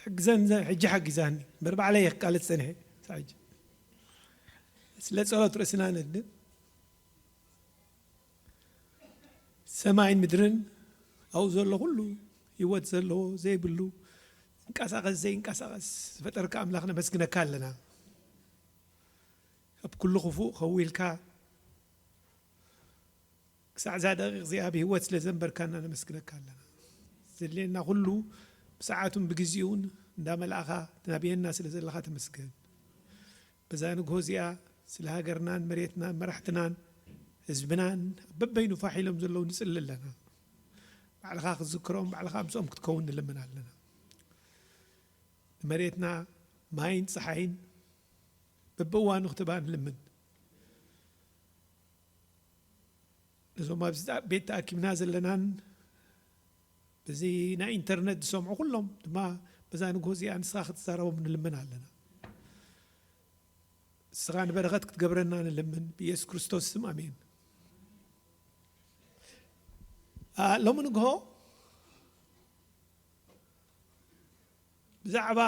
ሕግዘን ዘ-፣ ሕጂ ሓጊዛኒ። እምበር ባዕለይ እየ ክቃለስ ጸኒሐ። ሳብ ሕጂ። ስለ ጸሎት ርእስና ነድብ። ሰማይን ምድርን ኣብኡ ዘሎ ኩሉ ህይወት ዘለዎ ዘይብሉ ዝንቀሳቐስ ዘይንቀሳቐስ ዝፈጠርካ ኣምላኽ ነመስግነካ ኣለና። ካብ ኩሉ ክፉእ ከዊልካ ክሳዕ እዛ ደቂቕ እዚኣ ብህይወት ስለ ዘንበርካና ነመስግነካ ኣለና። ዘድልየና ኩሉ ብሰዓቱን ብግዜኡን እንዳመላእኻ ትናብየና ስለ ዘለኻ ተመስገን። በዛ ንግሆ እዚኣ ስለ ሃገርናን መሬትናን መራሕትናን ህዝብናን በበይኑ ፋሕ ኢሎም ዘለዉ ንጽሊ ኣለና። ባዕልኻ ክትዝክሮም፣ ባዕልኻ ምስኦም ክትከውን ንልምን ኣለና። ንመሬትና ማይን ጸሓይን በብእዋኑ ክትባ ንልምን። ነዞም ኣብዚ ቤት ተኣኪብና ዘለናን በዚ ናይ ኢንተርነት ዝሰምዑ ኩሎም ድማ በዛ ንግሆ እዚኣ ንስኻ ክትዛረቦም ንልምን ኣለና። ንስኻ ንበረኸት ክትገብረና ንልምን ብኢየሱስ ክርስቶስ ስም ኣሜን። አ፣ ሎሚ ንግሆ ብዛዕባ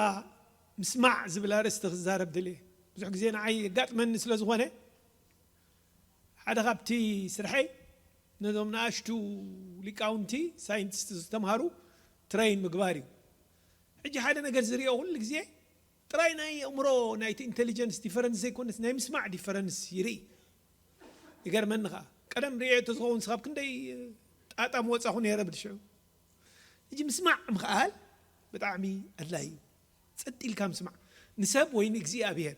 ምስማዕ ዝብል ኣርእስቲ ክዛረብ ድልየ። ብዙሕ ግዜ ንዓይ የጋጥመኒ ስለ ዝኾነ ሓደ ካብቲ ስርሐይ ነዞም ንኣሽቱ ሊቃውንቲ ሳይንቲስት ዝተምሃሩ ትሬን ምግባር እዩ። ሕጂ ሓደ ነገር ዝሪኦ ኩሉ ግዜ ጥራይ ናይ ኣእምሮ ናይቲ ኢንቴሊጀንስ ዲፈረንስ ዘይኮነስ ናይ ምስማዕ ዲፈረንስ ይርኢ። ይገርመኒ ኸዓ ቀደም ሪኦ ተዝኸውን ስኻብ ክንደይ ጣጣ ምወፃኹ ነይረ ብድሽዑ። ሕጂ ምስማዕ ምኽኣል ብጣዕሚ ኣድላይ እዩ። ጸጥ ኢልካ ምስማዕ ንሰብ ወይ ንእግዚኣብሔር።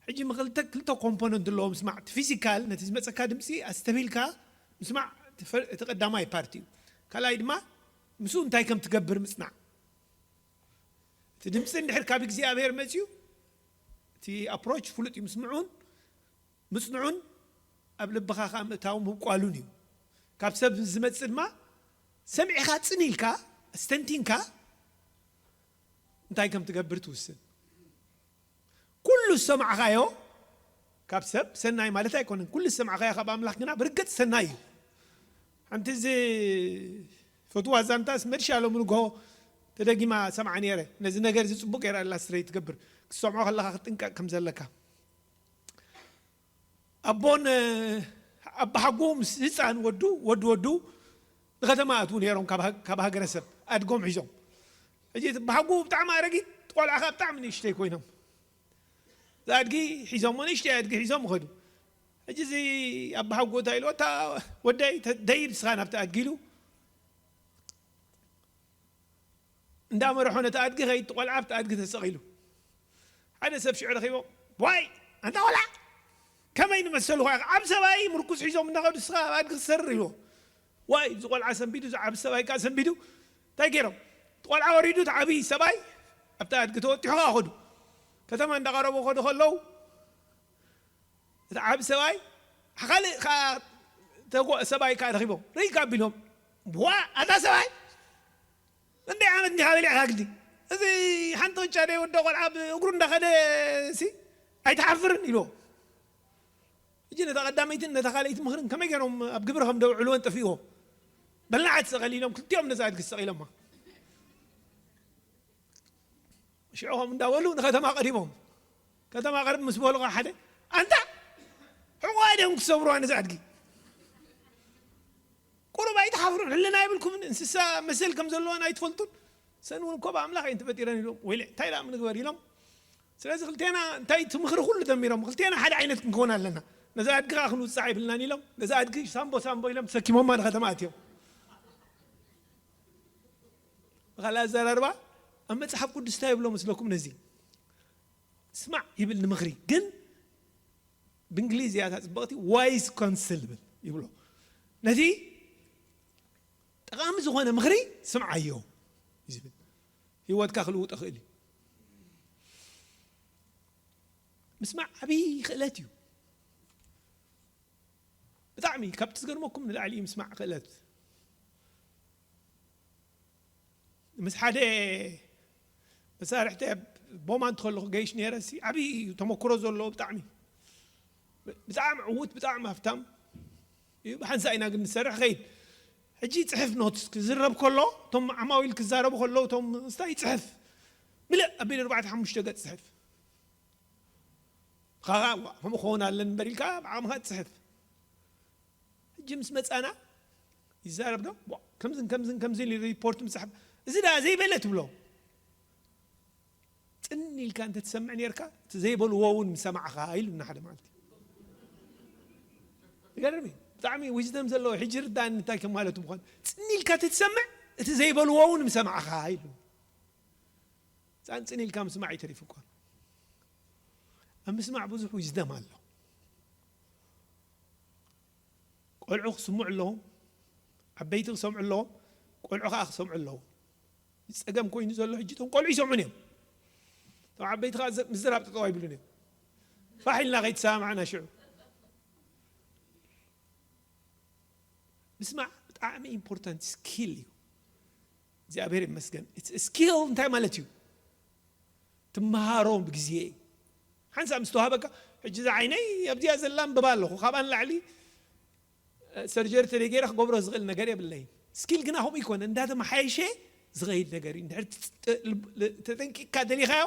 ሕጂ ምኽልተ ክልተ ኮምፖነንት ኣለዎ ምስማዕ። እቲ ፊዚካል ነቲ ዝመጸካ ድምጺ ኣስተብሂልካ ምስማዕ እቲ ፈ-፣ እቲ ቀዳማይ ፓርቲ እዩ። ካልኣይ ድማ ምስኡ እንታይ ከም ትገብር ምጽናዕ። እቲ ድምጺ እንድሕር ካብ እግዚኣብሔር መጺኡ እቲ ኣፕሮች ፍሉጥ እዩ። ምስምዑን ምጽንዑን ኣብ ልብኻ ኸኣ ምእታው ምብቋሉን እዩ። ካብ ሰብ ዝመጽእ ድማ ሰሚዕኻ ጽን ኢልካ ኣስተንቲንካ እንታይ ከም ትገብር ትውስን። ኩሉ ዝሰማዕኻዮ ካብ ሰብ ሰናይ ማለት ኣይኮነን። ኩሉ ዝሰማዕኻዮ ካብ ኣምላኽ ግና ብርግጽ ሰናይ እዩ። ሓንቲ ዝፈትዋ ዛንታስ መድሻ ሎሚ ንግሆ ተደጊማ ሰምዓ ነይረ። ነዚ ነገር እዚ ጽቡቕ ገይራ ኢላስትሬት ትገብር። ክትሰምዖ ከለኻ ክትጥንቀቕ ከም ዘለካ። ኣቦን ኣባሓጎ ምስ ህፃን ወዱ ወዱ ወዱ ንከተማ ኣትዉ ነይሮም ካብ ሃ-፣ ካብ ሃገረሰብ ኣድጎም ሒዞም። ሕጂ እቲ ኣባሓጎ ብጣዕሚ ኣረጊት፣ ቆልዓ ከዓ ብጣዕሚ ንእሽተይ ኮይኖም። እዛ ኣድጊ ሒዞሞ፣ ንእሽተይ ኣድጊ ሒዞም ይኸዱ። ሕጂ እዚ ኣባሓጎ እንታይ ኢልዎ፣ "እታ ወደይ ተ-፣ ደይብ ንስኻ ናብቲ ኣድጊ" ኢሉ እንዳመርሖ ነቲ ኣድጊ ኸይድ፣ ቆልዓ ኣብቲ ኣድጊ ተሰቒሉ። ሓደ ሰብ ሽዑ ረኺቦ፣ "ዋይ፣ ኣንታ ቆልዓ፣ ከመይ ንመሰልኹ ኢኻ? ዓብ ሰብኣይ ምርኩስ ሒዞም እናኸዱ ንስኻ ኣብ ኣድጊ ትሰርር?" ኢልዎ። ዋይ፣ እዚ ቆልዓ ሰንቢዱ፣ እዚ ዓብ ሰብኣይ ከኣ ሰንቢዱ። እንታይ ገይሮም? እቲ ቆልዓ ወሪዱ፣ እቲ ዓብዪ ሰብኣይ ኣብቲ ኣድጊ ተወጢሑ ኸኣ ኸዱ። ከተማ እንዳቐረቡ ኸዱ ኸለዉ፣ እቲ ዓብ ሰብኣይ፣ ካልእ ኸኣ ተጓ-፣ ሰብኣይ ከኣ ረኺቦም። ርኢካ ኣቢሎም፣ "ዋ፣ ኣታ ሰብኣይ፣ ክንደይ ዓመት እንዲኻ በሊዕካ ግዲ? እዚ ሓንቲ ቅጫ ደይወዶ ቆልዓ ብእግሩ እንዳኸደ ሲ ኣይትሓፍርን?" ኢልዎ። ሕጂ ነታ ቀዳመይትን ነታ ካልኣይቲ ምኽርን ከመይ ገይሮም ኣብ ግብሪ ከም ደውዕልወን ጠፊእዎ። በልናዓት ሰቐል ኢሎም ክልቲኦም ነዛ ኣድጊ ሰቒሎማ። ሽዑ ከምኡ እንዳበሉ ንከተማ ቀሪቦም። ከተማ ቀርብ ምስ በሉ ኸዓ ሓደ፣ "ኣንታ፣ ሕቖኣ ድዮም ክሰብሩዋ ነዛ ኣድጊ? ቁሩብ ኣይትሓፍሩን? ሕልና የብልኩምን? እንስሳ መሰል ከም ዘለወን ኣይትፈልጡን? ሰን እውን እኮ ብኣምላኽ እየን ተፈጢረን" ኢሎም። "ወይለ፣ እንታይ ደኣ ንግበር?" ኢሎም። ስለዚ ክልቴና እንታይ እቲ ምኽሪ ኩሉ ደሚሮም፣ "ክልቴና ሓደ ዓይነት ክንከውን ኣለና። ነዛ ኣድጊ ኸዓ ክንውጽዓ ኣይብልናን" ኢሎም። ነዛ ኣድጊ ሳምቦ ሳምቦ ኢሎም ተሰኪሞማ ንከተማ ኣትዮም። ብኻልእ ኣዘራርባ፣ ኣብ መጽሓፍ ቅዱስ እንታይ ይብሎ መስለኩም ነዚ? ስማዕ ይብል ንምኽሪ፣ ግን ብእንግሊዝ እያ እታ ጽብቕቲ፣ ዋይዝ ካውንስል ይብል፣ ይብሎ። ነቲ ጠቓሚ ዝኾነ ምኽሪ ስምዓዮ እዩ ዝብል። ህይወትካ ክልውጦ ይኽእል እዩ። ምስማዕ ዓብዪ ክእለት እዩ። ብጣዕሚ ካብቲ ዝገርመኩም ንላዕሊ እዩ ምስማዕ ክእለት። ምስ ሓደ መሳርሕቲ ኣብ ቦማንት ከለኹ ገይሽ ነይረ ሲ፣ ዓብዪ እዩ ተመክሮ ዘለዎ ብጣዕሚ። ብጣዕሚ ዕዉት፣ ብጣዕሚ ሃፍታም እዩ። ብሓንሳእ ኢና ግን ንሰርሕ ኸይድ። ሕጂ ይጽሕፍ ኖትስ ክዝረብ ከሎ፣ እቶም ዓማዊል ክዛረቡ ከለዉ፣ እቶም ምስታ ይጽሕፍ። ምልእ ኣቢሉ ኣርባዕተ ሓሙሽተ ገጽ ጽሕፍ። ኻኻ ከምኡ ክኸውን ኣለን እምበር ኢልካ ብዓቕምኻ ትጽሕፍ። ሕጂ ምስ መጻና ይዛረብ ዶ? ዋ፣ ከምዝን ከምዝን ከምዝን ኢሉ ሪፖርት ምጽሓፍ። እዚ ደኣ ዘይበለ ትብሎ። ጽን ኢልካ እንተ ትሰምዕ ኔርካ፣ እቲ ዘይበልዎ እውን ምሰማዕኻ ኢሉና ሓደ መዓልቲ። ይገርም እዩ። ብጣዕሚ ዊዝደም ዘለዎ ሕጂ ርዳእኒ እንታይ ከም ማለቱ ምዃን። ጽን ኢልካ እንተ ትሰምዕ፣ እቲ ዘይበልዎ እውን ምሰማዕኻ ኢሉ። ጻን ጽን ኢልካ ምስማዕ ይተሪፉ እኳ። ኣብ ምስማዕ ብዙሕ ዊዝደም ኣሎ። ቆልዑ ክስምዑ ኣለዎም፣ ዓበይቲ ክሰምዑ ኣለዎም፣ ቆልዑ ከኣ ክሰምዑ ኣለዎም። ጸገም ኮይኑ ዘሎ ሕጂ እቶም ቆልዑ ይሰምዑን እዮም። እቶም ዓበይቲ ከኣ ዘ-፣ ምዝራብ ጠጠው ኣይብሉን እዮም። ፋሕ ኢልና ከይተሰማማዕና ሽዑ። ምስማዕ ብጣዕሚ ኢምፖርታንት ስኪል እዩ። እግዚኣብሔር ይመስገን። It's a skill እንታይ ማለት እዩ? ትመሃሮ ብግዜ እዩ። ሓንሳብ ምስ ተዋህበካ፣ ሕጂ እዛ ዓይነይ ኣብዚኣ ዘላ ኣንብባ ኣለኹ፣ ካብኣ ንላዕሊ፣ እ፣ ሰርጀሪ ተደይ ገይረ ክገብሮ ዝኽእል ነገር የብለይን። ስኪል ግና ከምኡ ይኮነ፣ እንዳተመሓየሸ ዝኸይድ ነገር እዩ። እንድሕር ት-፣ ት-፣ ል-፣ ል-፣ ተጠንቂቅካ ደሊኻዮ፣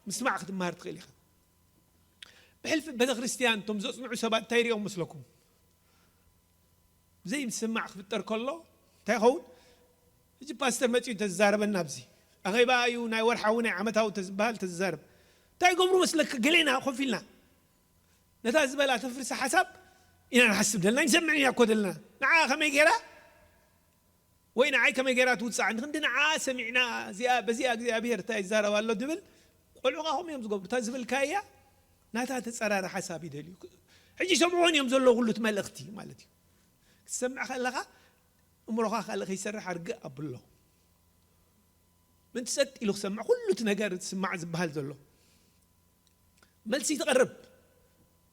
ምስማዕ ክትመሃር ትኽእል ኢኻ። ብሕልፊ ቤተክርስትያን እቶም ዘጽንዑ ሰባት እንታይ ይሪኦም መስለኩም? ዘይምስማዕ ክፍጠር ከሎ እንታይ ይኸውን? ሕጂ ፓስተር መጺኡ እንተዝዛረበና ኣብዚ ኣኼባ እዩ፣ ናይ ወርሓዊ ናይ ዓመታዊ ተዝበሃል ተዝዛረብ እንታይ ይገብሩ መስለካ? ገሌና ኮፍ ኢልና ነታ ዝበላ ተፍርሲ ሓሳብ ኢና ንሓስብ ዘለና፣ ንሰምዕ ኢና እኮ ዘለና። ንዓ ከመይ ገይራ ወይ ንዓይ ከመይ ገይራ ትውጻዕ? ንክንዲ ንዓ ሰሚዕና፣ እዚኣ፣ በዚኣ እግዚኣብሔር እንታይ ይዛረብ ኣሎ ድብል፣ ቆልዑ ከኣ ከምኡ እዮም ዝገብሩ። እታ ዝበልካያ ናታ ተጸራሪ ሓሳብ ይደልዩ። ሕጂ ይሰምዕዎን እዮም ዘለዉ ኩሉ እቲ መልእኽቲ ማለት እዩ። ክትሰምዕ ከለኻ እምሮኻ ካልእ ከይሰርሕ ኣርግእ ኣብሎ። ምንቲ ጸጥ ኢሉ ክሰምዕ ኩሉ እቲ ነገር ትስማዕ ዝበሃል ዘሎ። መልሲ ትቐርብ።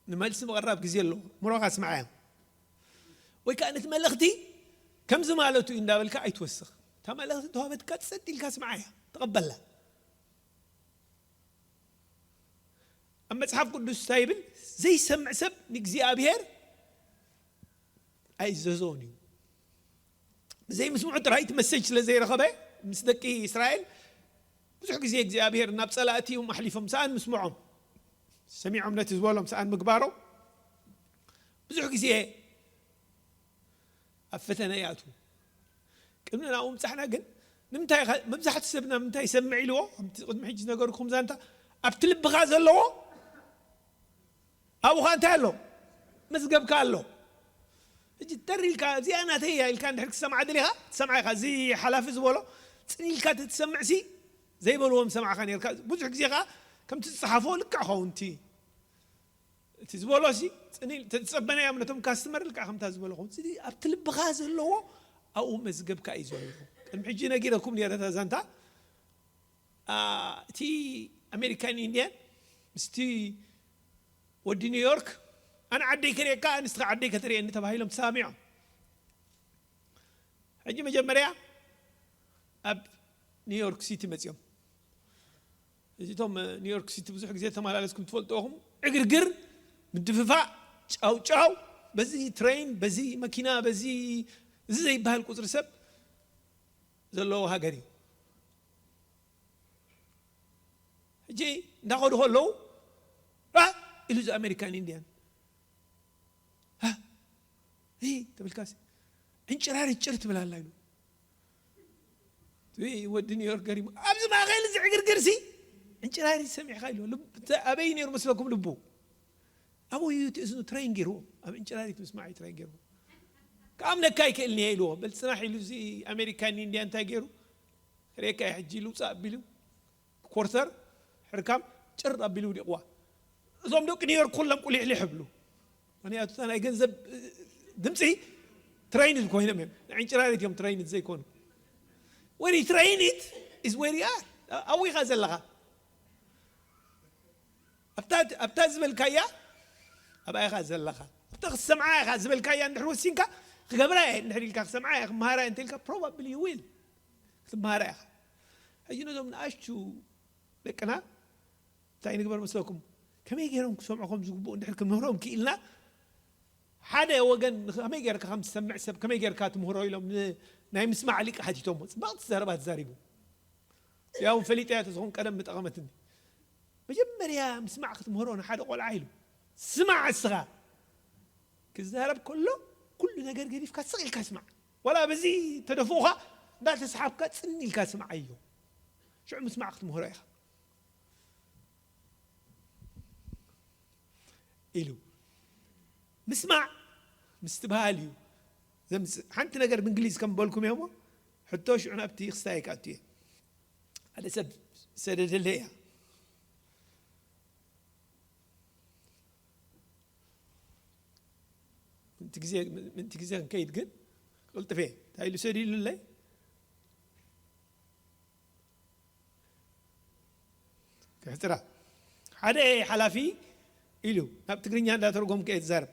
ንመልሲ ምቕራብ ግዜ ኣለዎ። እምሮኻ ስምዓያ። ወይ ከኣ ነቲ መልእኽቲ ከምዚ ማለቱ እዩ እንዳበልካ ኣይትወስኽ። እታ መልእኽቲ ተዋህበትካ ጸጥ ኢልካ ስምዓያ። ተቐበላ። ኣብ መጽሓፍ ቅዱስ እንታይ ይብል? ዘይሰምዕ ሰብ ንእግዚኣብሔር ኣይእዘዞን እዩ። ብዘይምስምዑ ጥራይ እቲ መሰጅ ስለ ዘይረኸበ ምስ ደቂ እስራኤል ብዙሕ ግዜ እግዚኣብሔር ናብ ጸላእቲ እዮም ኣሕሊፎም ሰኣን ምስምዖም። ሰሚዖም ነቲ ዝበሎም ሰኣን ምግባሮም ብዙሕ ግዜ ኣብ ፈተነ ይኣትዉ። ቅድሚ ናብኡ ምብጻሕና ግን ንምንታይ ኢኻ-፣ መብዛሕትኡ ሰብ ናብ ምንታይ ይሰምዕ ኢልዎ? ከምቲ ቅድሚ ሕጂ ዝነገርኩም ዛንታ ኣብቲ ልብኻ ዘለዎ ኣብኡ ኸኣ እንታይ ኣሎ? መዝገብካ ኣሎ። ሕጂ ተር ኢልካ እዚኣ ናተይ እያ ኢልካ እንድሕር ክትሰምዓ ደሊኻ ትሰምዓ ኢኻ። እዚ ሓላፊ ዝበሎ ጽን ኢልካ ተትሰምዕሲ ዘይበልዎ ምሰማዕካ ኔርካ። ብዙሕ ግዜ ኸኣ ከምቲ ዝጸሓፎ ልክዕ ኸውን እቲ፣ እቲ ዝበሎ ሲ ጽን ኢል-፣ ተትጸበናዮም ነቶም ካስተመር ልክዕ ከምታ ዝበሎ ኸውን። እዚ ኣብቲ ልብኻ ዘለዎ ኣብኡ መዝገብካ እዩ ዘሎ። ቅድሚ ሕጂ ነጊረኩም ኔረ እታ ዛንታ። ኣ፣ እቲ ኣሜሪካን ኢንድያን ምስቲ ወዲ ኒውዮርክ፣ ኣነ ዓደይ ከርእየካ፣ ኣንስኻ ዓደይ ከተርእየኒ ተባሂሎም ተሰማሚዖም። ሕጂ መጀመርያ ኣብ ኒውዮርክ ሲቲ መጺኦም። እዚቶም ኒውዮርክ ሲቲ ብዙሕ ግዜ ተመላለስኩም ትፈልጡ ኢኹም። ዕግርግር፣ ምድፍፋእ፣ ጫው ጫው፣ በዚ ትሬን፣ በዚ መኪና፣ በዚ፣ እዚ ዘይበሃል ቁጽሪ ሰብ ዘለዎ ሃገር እዩ። ሕጂ እንዳኸዱ ከለዉ፣ ራ ኢሉ እዚ ኣሜሪካን ኢንድያን፣ እ፣ ተብልካሲ፣ ዕንጭራሪት ጭር ትብል ኣላ ኢሉ። እቲ ወዲ ኒውዮርክ ገሪሙ፣ ኣብዚ ማእኸል እዚ ዕግርግርሲ ዕንጭራሪት ሰሚዕካ ኢሉ። ልብ-፣ ተ-፣ ኣበይ ነይሩ መስለኩም ልቡ? ኣብኡ እዩ እቲ እዝኑ ትሬን ገይርዎ። ኣብ ዕንጭራሪት ምስማዕ እዩ ትሬን ገይርዎ። ክኣምነካ ኣይክእልን እየ ኢልዎ። በል ጽናሕ ኢሉ እዚ ኣሜሪካን ኢንድያን እንታይ ገይሩ? ክርእየካ እየ ሕጂ ኢሉ ውጻእ ኣቢሉ ኮርተር ሕርካም ጭር ኣቢሉ ውዲቕዋ። እዞም ደቂ ኒውዮርክ ኩሎም ቁሊሕሊሕ ይብሉ። ምኽንያቱ እታ ናይ ገንዘብ፣ እ፣ ድምፂ ትሬይንድ ኮይኖም እዮም። ንዕንጭራሪት እዮም ትሬይንድ ዘይኮኑ። When you train it is where you are. ኣብኡ ኢኻ ዘለኻ። ኣብታ፣ ኣብታ ዝበልካያ ኣብኣ ኢኻ ዘለኻ። ኣብታ ክትሰምዓ ኢኻ ዝበልካያ እንድሕር ወሲንካ፣ ክገብራ እየ እንድሕር ኢልካ፣ ክሰምዓ እየ፣ ክመሃራ እየ እንተ ኢልካ፣ probably you will። ክትመሃራ ኢኻ። ሕጂ ነዞም ንኣሽቱ ደቅና እንታይ ንግበር መስለኩም? ከመይ ገይሮም ክሰምዑ ከም ዝግብኡ እንድሕር ክንምህሮም ክኢልና፣ ሓደ ወገን ከመይ ጌርካ ከም ዝሰምዕ ሰብ ከመይ ጌርካ ትምህሮ ኢሎም ን-፣ ናይ ምስማዕ ሊቅ ሓቲቶሞ። ጽብቕቲ ዘረባ ተዛሪቡ። ያው ፈሊጠያ ተዝኾን ቀደም ምጠቐመትኒ። መጀመርያ ምስማዕ ክትምህሮ ንሓደ ቆልዓ ኢሉ፣ ስማዕ እስኻ ክዛረብ ከሎ ኩሉ ነገር ገዲፍካ ስቕ ኢልካ ስማዕ። ዋላ በዚ ተደፍኡኻ እንዳተሰሓብካ ጽን ኢልካ ስማዓዮ። ሽዑ ምስማዕ ክትምህሮ ኢኻ ኢሉ። ምስማዕ ምስትብሃል እዩ ዘምጽእ። ሓንቲ ነገር ብእንግሊዝ ከም በልኩም እዮሞ፣ ሕቶ ሽዑ ናብቲ ክስታይ ከኣቱ እየ። ሓደ ሰብ ሰደደለይ እያ። ምንቲ ግዜ፣ ምንቲ ግዜ ክንከይድ ግን ቅልጥፌ እንታይ ኢሉ ሰዲሉለይ? ክሕጽራ። ሓደ ሓላፊ ኢሉ ናብ ትግርኛ እንዳተርጎምኩ እየ ዝዛረብ።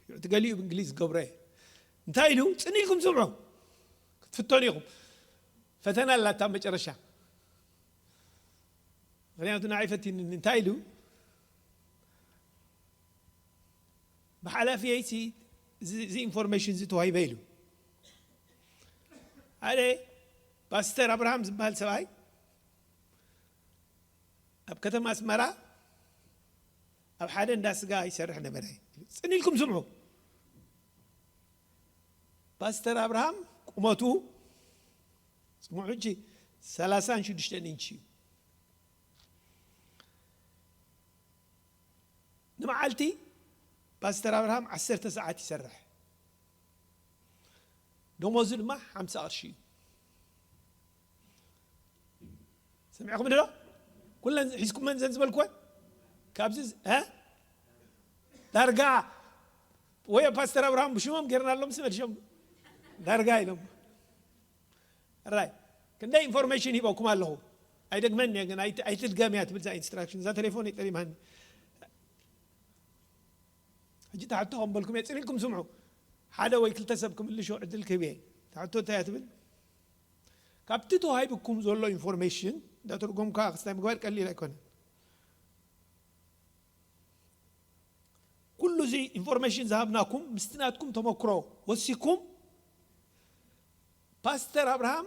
እቲ ገሊኡ ብእንግሊዝ ዝገብሮ እየ። እንታይ ኢሉ? ጽን ኢልኩም ስምዑ። ክትፍተኑ ኢኹም። ፈተና ኣላታ መጨረሻ። ምኽንያቱ ንዓይ ፈቲንኒ። እንታይ ኢሉ? ብሓላፊየይሲ እዚ፣ እዚ ኢንፎርሜሽን እዚ ተዋሂበ ኢሉ። ሓደ ፓስተር ኣብርሃም ዝበሃል ሰብኣይ ኣብ ከተማ ኣስመራ ኣብ ሓደ እንዳ ስጋ ይሰርሕ ነበረ። ጽን ኢልኩም ስምዑ። ፓስተር ኣብርሃም ቁመቱ፣ ስምዑ ሕጂ፣ ሰላሳን ሽዱሽተን ኢንች እዩ። ንመዓልቲ ፓስተር ኣብርሃም ዓሰርተ ሰዓት ይሰርሕ። ደሞዙ ድማ ሓምሳ ቅርሺ እዩ። ሰሚዕኩም ዶ? ኩለን ሒዝኩመን ዘን ዝበልኩወን ካብዚ ዝ-፣ እ? ዳርጋ ወይ ፓስተር ኣብርሃም ብሽሞም ጌርና ኣሎም ስመልሾም ዳርጋ ኢሎም። ራይ ክንደይ ኢንፎርሜሽን ሂበኩም ኣለኹ። ኣይደግመን እየ ግን ኣይት-፣ ኣይትድገም እያ ትብል እዛ ኢንስትራክሽን። እዛ ቴሌፎን ይጠሊማኒ። ሕጂ ትሕቶ ከም በልኩም እየ፣ ጽን ኢልኩም ስምዑ። ሓደ ወይ ክልተ ሰብ ክምልሾ ዕድል ክህብ እየ። ትሕቶ እንታይ እያ ትብል? ካብቲ ተዋሂብኩም ዘሎ ኢንፎርሜሽን እንዳተርጎምካ ክስታይ ምግባር ቀሊል ኣይኮነን። ኩሉ እዚ ኢንፎርሜሽን ዝሃብናኩም ምስቲ ናትኩም ተመክሮ ወሲኩም ፓስተር ኣብርሃም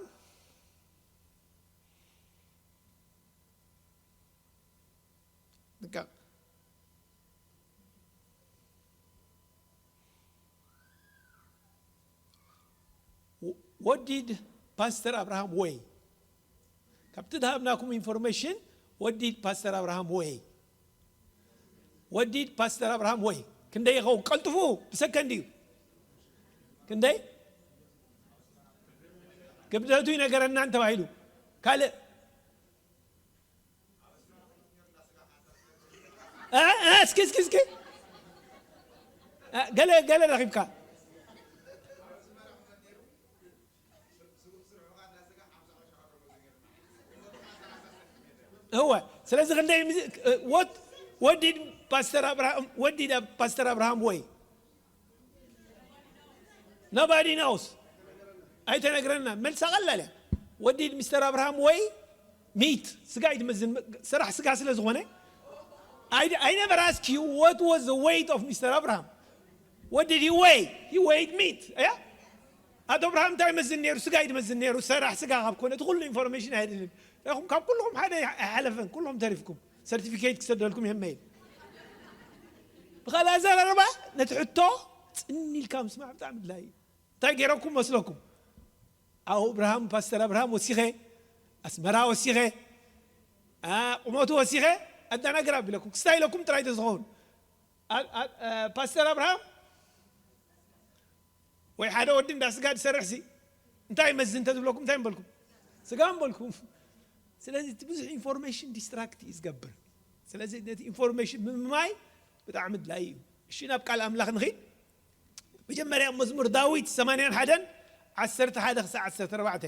በቃ፣ what did ፓስተር ኣብርሃም ወይ? ካብቲ ዝሃብናኩም ኢንፎርሜሽን፣ what did ፓስተር ኣብርሃም ወይ? What did ፓስተር ኣብርሃም ወይ? ክንደይ ይኸውን? ቀልጥፉ፣ ብሰከንድ እዩ። ክንደይ? ክብደቱ ይነገረና እንተባሂሉ። ካልእ? እ፣ እ፣ እስኪ፣ እስኪ፣ እስኪ። እ፣ ገለ፣ ገለ ረኺብካ። እወ፣ ስለዚ ክንደይ ምስ-፣ እ፣ what፣ what did ፓስተር ኣብርሃም፣ what did ፓስተር ኣብርሃም ወይ? Nobody knows። ኣይተነግረና። መልሳ ቀላል እያ። What did ሚስተር ኣብርሃም ወይ? ሚት፣ ስጋ እዩ ትመዝን፣ ሰራሕ ስጋ ስለ ዝኾነ። I, I never ask you what was the weight of ሚስተር ኣብርሃም። What did he weigh? He weighed meat። እያ? ኣቶ ኣብርሃም እንታይ ይመዝን ነይሩ? ስጋ እዩ ትመዝን ነይሩ። ሰራሕ ስጋ ካብ ኮነ እቲ ኩሉ ኢንፎርሜሽን ኣይድልን። ረኹም ካብ ኩልኹም ሓደ ኣይሓለፈን። ኩልኹም ተሪፍኩም። ሰርቲፊኬት ክሰደልኩም እየ መይል። ብኻልእ ኣዘራርባ ነቲ ሕቶ ጽን ኢልካ ምስማዕ ብጣዕሚ ድላይ እዩ። እንታይ ገይረኩም መስለኩም? ኣብ ኣብርሃም፣ ፓስተር ኣብርሃም ወሲኸ፣ ኣስመራ ወሲኸ፣ ኣ፣ ቁመቱ ወሲኸ፣ ኣደናግር ኣቢለኩም። ክስታይ ኢለኩም ጥራይ ተዝኸውን። ኣ-፣ ኣ-፣ ኣ-፣ ፓስተር ኣብርሃም ወይ ሓደ ወዲ እንዳ ስጋ ዝሰርሕ ሲ፣ እንታይ መዝን እንተዝብለኩም፣ እንታይ ምበልኩም? ስጋ ምበልኩም። ስለዚ እቲ ብዙሕ ኢንፎርሜሽን ዲስትራክት እዩ ዝገብር። ስለዚ ነቲ ኢንፎርሜሽን ምምማይ ብጣዕሚ ድላይ እዩ። እሺ፣ ናብ ቃል ኣምላኽ ንኺድ። መጀመርያ መዝሙር ዳዊት ሰማንያን ሓደን ዓሰርተ ሓደ ክሳዕ ዓሰርተ ኣርባዕተ።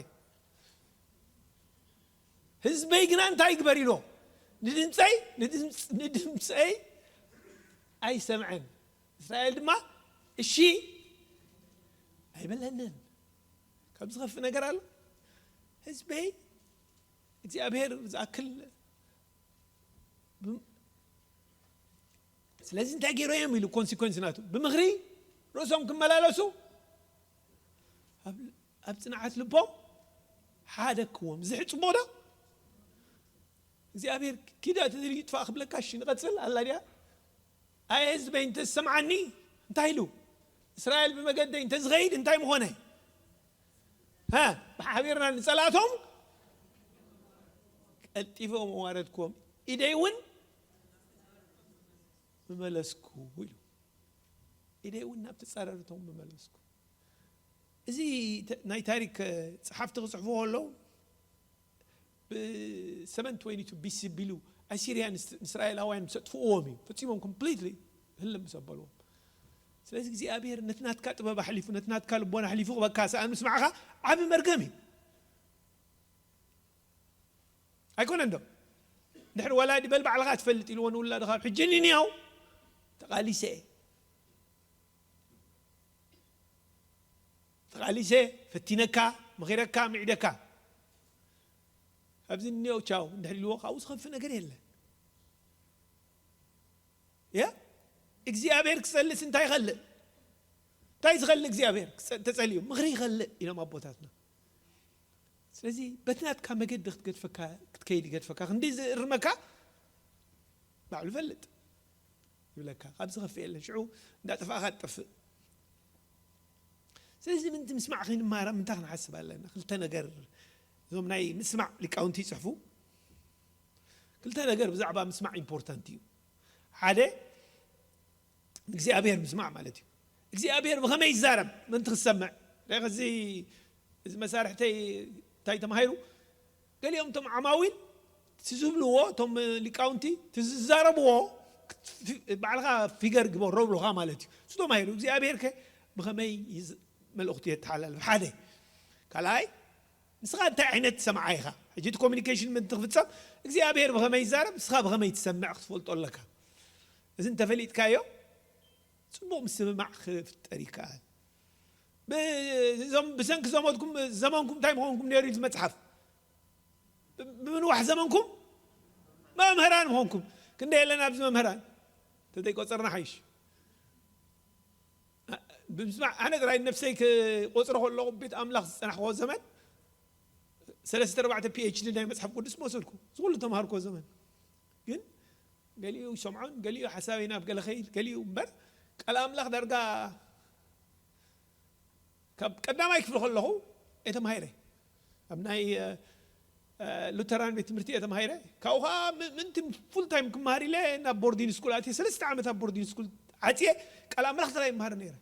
ህዝበይ ግና እንታይ ይግበር ኢሎ? ንድምፀይ፣ ንድምፅ-፣ ንድምፀይ ኣይሰምዐን። እስራኤል ድማ እሺ ኣይበለንን። ካብ ዝኸፍእ ነገር ኣሎ? ህዝበይ እግዚኣብሔር ዝኣክል ብ-፣ ስለዚ እንታይ ገይሮ እዮም ኢሉ ኮንሲኮንስ ናቱ። ብምኽሪ ርእሶም ክመላለሱ፣ ኣብ፣ ኣብ ጽንዓት ልቦም ሓደግክዎም። እዚ ጽቡቕ ዶ? እግዚኣብሔር ኪዳ ተደልዩ ይጥፋእ ክብለካ፣ እሺ ንቐጽል ኣላ ድያ? ኣየ ህዝበይ እንተ ዝሰምዓኒ፣ እንታይ ኢሉ? እስራኤል ብመገደይ እንተ ዝኸይድ እንታይ ምኾነ? ሃ፣ ብሓቢርና ንጸላእቶም ቀልጢፎም ኣዋረድክዎም፣ ኢደይ እውን ምመለስኩ ኢሉ። ኢደይ እውን ናብ ተጻረርቶም ምመለስኩ። እዚ ተ-፣ ናይ ታሪክ ጸሓፍቲ ክጽሕፍዎ ከለዉ ብ-seven twenty-two B C ቢሉ ኣሲርያ ንስ-፣ ንእስራኤላውያን ምስ ኣጥፍእዎም እዩ ፈጺሞም፣ ኮምፕሊትሊ ህልም ምስ ኣበልዎም። ስለዚ እግዚኣብሔር ነቲ ናትካ ጥበብ ኣሕሊፉ፣ ነቲ ናትካ ልቦና ኣሕሊፉ ክበካ ሰኣን ምስማዕኻ ዓቢ መርገም እዩ። ኣይኮነን ዶ? ድሕሪ ወላዲ በል ባዕልኻ ትፈልጥ ኢልዎ ንውላድኻ፣ ኣብ ሕጂ እኒኒያው ተቓሊሰ እየ። ተቓሊሰ፣ ፈቲነካ፣ መኺረካ፣ ምዒደካ። ኣብዚ እኒኦ ቻው እንድሕር ኢልዎ፣ ካብኡ ዝኸፍእ ነገር የለን። ያ እግዚኣብሔር ክጸልስ እንታይ ይኸልእ? እንታይ ዝኸልእ እግዚኣብሔር ክጸ-፣ ተጸልዩ? ምኽሪ ይኸልእ ኢሎም ኣቦታትና። ስለዚ በቲ ናትካ መገዲ ክትገድፈካ፣ ክትከይድ ይገድፈካ። ክንዲ ዝእርመካ ባዕሉ ይፈልጥ ይብለካ። ካብ ዝኸፍእ የለን። ሽዑ እንዳጠፋእካ ትጠፍእ። ስለዚ ምንቲ ምስማዕ ከይንማራ ምንታይ ክንሓስብ ኣለና? ክልተ ነገር፣ እዞም ናይ ምስማዕ ሊቃውንቲ ይጽሕፉ። ክልተ ነገር ብዛዕባ ምስማዕ ኢምፖርታንት እዩ። ሓደ እግዚኣብሔር ምስማዕ ማለት እዩ። እግዚኣብሔር ብኸመይ ይዛረብ? ምንቲ ክሰምዕ? ርኢኻ፣ እዚ፣ እዚ መሳርሕተይ እንታይ ተማሂሩ? ገሊኦም እቶም ዓማዊል እቲ ዝብልዎ፣ እቶም ሊቃውንቲ እቲ ዝዛረብዎ፣ ባዕልኻ ፊገር ግበሮ ብሎኻ ማለት እዩ። እሱ ተማሂሩ። እግዚኣብሔር ከ ብኸመይ ይዝ-፣ መልእኽቱ የተሓላልፍ? ሓደ። ካልኣይ፣ ንስኻ እንታይ ዓይነት ሰማዓ ኢኻ? ሕጂ እቲ ኮሚኒኬሽን ምንቲ ክፍጸም እግዚኣብሔር ብኸመይ ይዛረብ፣ ንስኻ ብኸመይ ትሰምዕ ክትፈልጦ ኣለካ። እዚ እንተፈሊጥካዮ፣ ጽቡቕ ምስምማዕ ክፍጠር ይከኣል። ብ-፣ እዞም ብሰንኪ ዘመድኩም፣ ዘመንኩም እንታይ ምኾንኩም ነይሩ እዩ መጽሓፍ? ብ-፣ ብምንዋሕ ዘመንኩም መምህራን ምኾንኩም። ክንደይ የለን ኣብዚ መምህራን? ተዘይቆጸርና ሓይሽ። ብምስማዕ፣ ኣነ ጥራይ ነፍሰይ ክቆጽሮ ከለኹ ቤት ኣምላኽ ዝጸናሕክዎ ዘመን፣ ሰለስተ ኣርባዕተ ፒ ኤች ዲ ናይ መጽሓፍ ቅዱስ መሰልኩ። ዝኹሉ ተማሃርክዎ ዘመን። ግን ገሊኡ ይሰምዖን፣ ገሊኡ ሓሳበይ ናብ ገለ ኸይድ፣ ገሊኡ እምበር፣ ቃል ኣምላኽ ዳርጋ ካብ ቀዳማይ ክፍሊ ከለኹ እየ ተማሂረ። ኣብ ናይ፣ እ፣ እ፣ ሉተራን ቤት ትምህርቲ እየ ተማሂረ። ካብኡ ኸዓ ም-፣ ምንቲ ፉል ታይም ክመሃር ኢለ ናብ ቦርዲን ስኩል ኣትየ። ሰለስተ ዓመት ኣብ ቦርዲን ስኩል ዓጽየ ቃል ኣምላኽ ጥራይ ይመሃር ነይረ።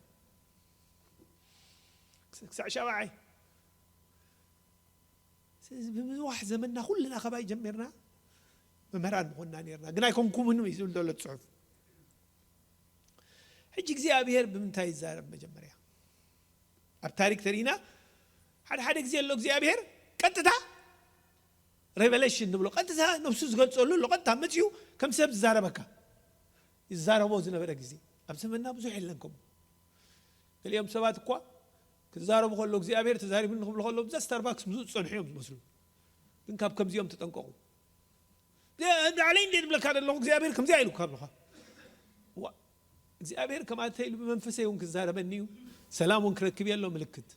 ክስ-፣ ክሳዕ ሻብዓይ። ስለዚ ብምንዋሕ ዘመንና ኩልና ካባይ ጀሚርና መምህራን ምኾንና ነይርና። ግን ኣይኮንኩምን እዩ ዝብል ዘሎ እቲ ጽሑፍ። ሕጂ እግዚኣብሔር ብምንታይ ይዛረብ? መጀመርያ ኣብ ታሪክ ተሪኢና፣ ሓደ ሓደ ግዜ ኣሎ እግዚኣብሔር ቀጥታ ሬቨሌሽን ንብሎ፣ ቀጥታ ነብሱ ዝገልጸሉ ኣሎ፣ ቀጥታ መጺኡ ከም ሰብ ዝዛረበካ። ይዛረቦ ዝነበረ ግዜ ኣብ ዘመንና ብዙሕ የለን ከምኡ። ገሊኦም ሰባት እኳ ክዛረቡ ከሎ እግዚኣብሔር ተዛሪቡኒ ክብሉ ከሎ ብዛ ስታርባክስ ምዝኡ ዝጸንሑ እዮም ዝመስሉ። ግን ካብ ከምዚኦም ተጠንቀቑ። ዳዕለይ እንዴ ዝብለካ ዘለኹ እግዚኣብሔር ከምዚኣ ኢሉ ካብ ልኻ። ዋ፣ እግዚኣብሔር ከማተ ኢሉ ብመንፈሰይ እውን ክዛረበኒ እዩ፣ ሰላም እውን ክረክብ እየ ኣሎ ምልክት።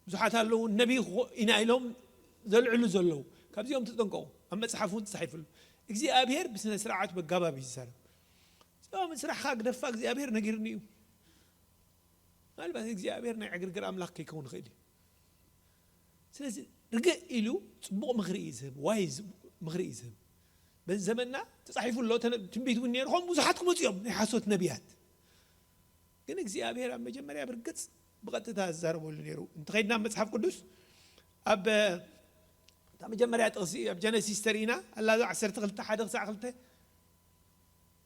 ብዙሓት ኣለዉ፣ ነቢይ ክኾ-፣ ኢና ኢሎም ዘልዕሉ ዘለዉ። ካብዚኦም ተጠንቀቑ። ኣብ መጽሓፍ እውን ተጻሒፉሉ። እግዚኣብሔር ብስነ ስርዓት በጋባብ እዩ ዝዛረብ። እዚኦም ስራሕኻ ግደፋ፣ እግዚኣብሔር ነጊርኒ እዩ። ምናልባት እግዚኣብሔር ናይ ዕግርግር ኣምላኽ ከይከውን ይኽእል እዩ። ስለዚ ርግእ ኢሉ ጽቡቕ ምኽሪ እዩ ዝህብ፣ ዋይዝ ምኽሪ እዩ ዝህብ። በዚ ዘመንና ተጻሒፉ ኣሎ፣ ተነ-፣ ትንቢት እውን ነይሩ። ከምኡ ብዙሓት ክመጹ እዮም፣ ናይ ሓሶት ነቢያት። ግን እግዚኣብሔር ኣብ መጀመርያ ብርግጽ ብቐጥታ ዝዛረበሉ ነይሩ። እንተኸይድና ኣብ መጽሓፍ ቅዱስ፣ ኣብ፣ እታ መጀመርያ ጥቕሲ ኣብ ጀነሲስ ተሪኢና፣ ኣላ እዛ ዓሰርተ ክልተ ሓደ ክሳዕ ክልተ፣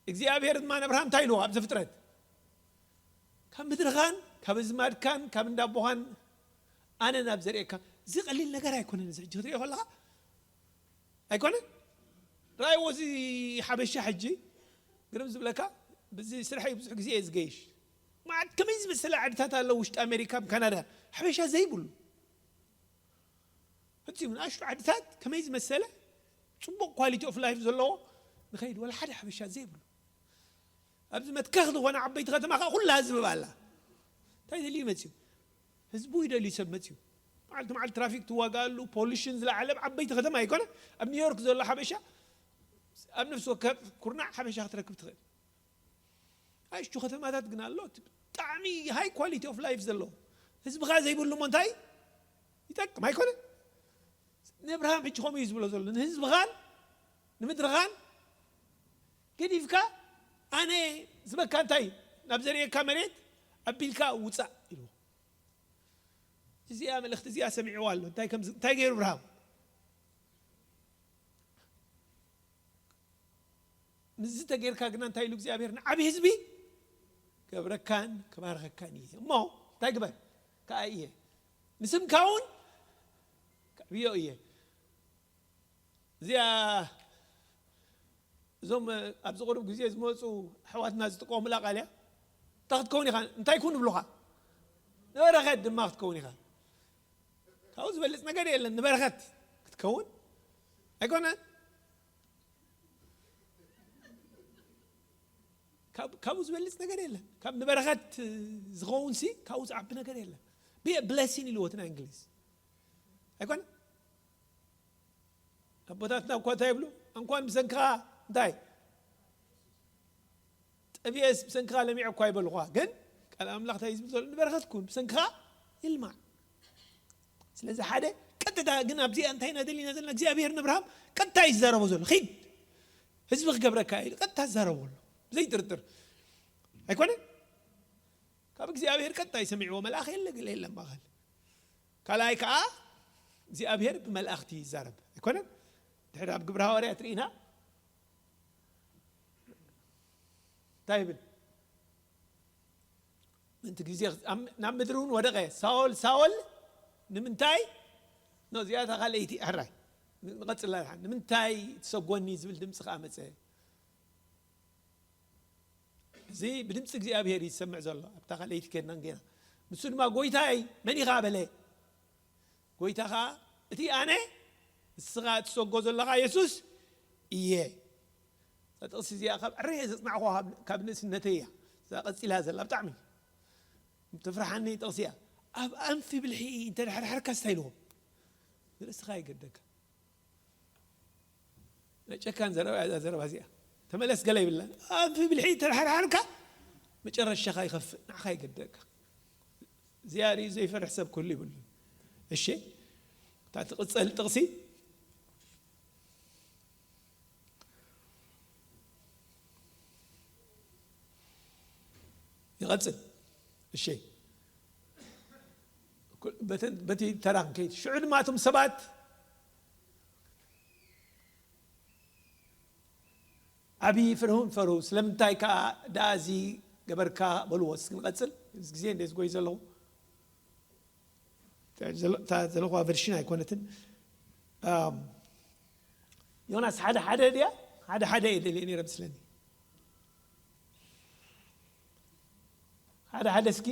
እግዚኣብሔር ድማ ንኣብርሃም እንታይ ኢልዎ ኣብ ዘፍጥረት? ካብ ምድርኻን ካብ ኣዝማድካን ካብ እንዳ ኣቦኻን ኣነ ናብ ዘርእካ። እዚ ቀሊል ነገር ኣይኮነን። እዚ ሕጂ ክትሪኦ ከለኻ ኣይኮነን። ራእይዎ እዚ ሓበሻ ሕጂ ግርም ዝብለካ፣ ብዚ ስራሐይ ብዙሕ ግዜ እየ ዝገይሽ። መዓት ከመይ ዝመሰለ ዓድታት ኣለዉ ውሽጢ ኣሜሪካ፣ ኣብ ካናዳ፣ ሓበሻ ዘይብሉ። ፍጹም ንኣሽቱ ዓድታት ከመይ ዝመሰለ ጽቡቕ ኳሊቲ ኦፍ ላይፍ ዘለዎ ንኸይድ፣ ወላ ሓደ ሓበሻ ዘይብሉ። ኣብዚ መትከኽ ዝኾነ ዓበይቲ ከተማ ኸኣ ኩላ ህዝቢ ኣላ። እንታይ ደልዩ መጽዩ? ህዝቡ ይደልዩ ሰብ መጽዩ። መዓልቲ መዓልቲ ትራፊክ ትዋጋኣሉ፣ ፖሉሽን ዝለዓለ ኣብ ዓበይቲ ከተማ ኣይኮነ። ኣብ ኒውዮርክ ዘሎ ሓበሻ ኣብ ነፍሲ ወከፍ ኩርናዕ ሓበሻ ክትረክብ ትኽእል። ኣሽቱ ከተማታት ግን ኣሎ፣ እቲ ብጣዕሚ ሃይ ኳሊቲ ኦፍ ላይፍ ዘለዎ። ህዝብኻ ዘይብሉ እሞ እንታይ ይጠቅም? ኣይኮነ። ንእብርሃም ሕጂ ከምኡ እዩ ዝብሎ ዘሎ። ንህዝብኻን ንምድርኻን ገዲፍካ፣ ኣነ ዝበካ እንታይ፣ ናብ ዘርእየካ መሬት ኣቢልካ ውፃእ ኢልዎ። እዚኣ መልእኽቲ እዚኣ ሰሚዕዋ ኣሎ። እንታይ ከም ዝ-፣ እንታይ ገይሩ እብርሃም? ምስዚ ተጌርካ ግና እንታይ ኢሉ እግዚኣብሔር? ንዓብ ህዝቢ ገብረካን ክባርኸካን እየ። እሞ እንታይ ግበር? ከኣ እየ። ንስምካ እውን ከዕብዮ እየ። እዚኣ እዞም፣ እ፣ ኣብዚ ቁሩብ ግዜ ዝመፁ ኣሕዋትና ዝጥቀሙላ ቃል እያ። እንታይ ክትከውን ኢኻ? እንታይ ኩን ይብሉኻ? ንበረኸት ድማ ክትከውን ኢኻ። ካብኡ ዝበልፅ ነገር የለን። ንበረኸት ክትከውን ኣይኮነን። ካብ-፣ ካብኡ ዝበልፅ ነገር የለን። ካብ ንበረኸት ዝኸውን ሲ ካብኡ ዝዓቢ ነገር የለን። Be a blessing ኢልዎ እቲ ናይ እንግሊዝ። ኣይኮነ? ኣቦታትና እኳ እንታይ ይብሉ? እንኳን ብሰንክኻ እንታይ? ጠፊኤስ ብሰንክኻ ለሚዐ እኳ ይበልኹዋ። ግን ቃል ኣምላኽ እንታይ ዝብል ዘሎ? ንበረኸት ኩን፣ ብሰንክኻ ይልማዕ። ስለዚ ሓደ ቀጥታ ግን ኣብዚኣ እንታይ ኢና ደሊና ዘለና? እግዚኣብሔር ንኣብርሃም ቀጥታ እዩ ዝዛረቦ ዘሎ። ኺድ፣ ህዝቢ ክገብረካ ኢሉ ቀጥታ ዝዛረቦ ኣሎ። ብዘይጥርጥር። ኣይኮነን? ካብ እግዚኣብሔር ቀጥታ እዩ ሰሚዕዎ። መልኣኽ የለ፣ ገለ የለን ማእኸል። ካልኣይ ከዓ እግዚኣብሔር ብመላእኽቲ ይዛረብ። ኣይኮነን? ድሕሪ ኣብ ግብረ ሃዋርያት ርኢና እንታይ ይብል? ምእንቲ ግዜ ኣብ-፣ ናብ ምድሪ እውን ወደቐ። ሳኦል፣ ሳኦል፣ ንምንታይ? ኖ፣ እዚኣ እታ ካልኣይቲ ሕራይ። ንቐጽላ ድሓን። ንምንታይ ትሰጎኒ ዝብል ድምፂ ከዓ መጸ። እዚ ብድምፂ እግዚኣብሔር እዩ ዝሰምዕ ዘሎ። ኣብታ ካልኣይቲ ከድና እንጌና። ንሱ ድማ፣ "ጎይታይ፣ መን ኢኻ?" በለ። ጎይታ ኸዓ፣ "እቲ ኣነ፣ ንስኻ እትሰጎ ዘለኻ የሱስ እየ።" እዛ ጥቕሲ እዚኣ ካብ ዕረየ ዘጽናዕኹዋ ካብ፣ ካብ ንእስነተይ እያ። እዛ ቀጺላ ዘላ ብጣዕሚ ተፍርሓኒ ጥቕሲ እያ። ኣብ ኣንፊ ብልሒ እንተ ደሓርሓርካ እንታይ ኢልዎ? ንርእስኻ ይገደካ። ናይ ጨካን ዘረባ እያ እዛ ዘረባ እዚኣ። ተመለስ ገለ ይብላ። ኣንፊ ብልሒ ተደሓርሓርካ መጨረሻኻ ይኸፍእ፣ ንዓኻ ይገደካ። እዚኣ ርእዩ ዘይፈርሕ ሰብ ክህሉ ይብሉን። እሺ፣ እታ ትቕጸል ጥቕሲ ይቐጽል። እሺ፣ ኩ-፣ በተን-፣ በቲ ተራ ክንከይድ። ሽዑ ድማ እቶም ሰባት ዓብዪ ፍርህን ፈርሁ። ስለምንታይ ከኣ ደኣ እዚ ገበርካ በልዎ። እስኪ ንቐጽል። እዚ ግዜ እንደ ዝጎይ ዘለኹ። እታ ዘለ-፣ እታ ዘለኹዋ ቨርሽን ኣይኮነትን። ኣም፣ ዮናስ ሓደ ሓደ ድያ? ሓደ ሓደ እየ ደልየ ነይረ መስለኒ። ሓደ ሓደ እስኪ።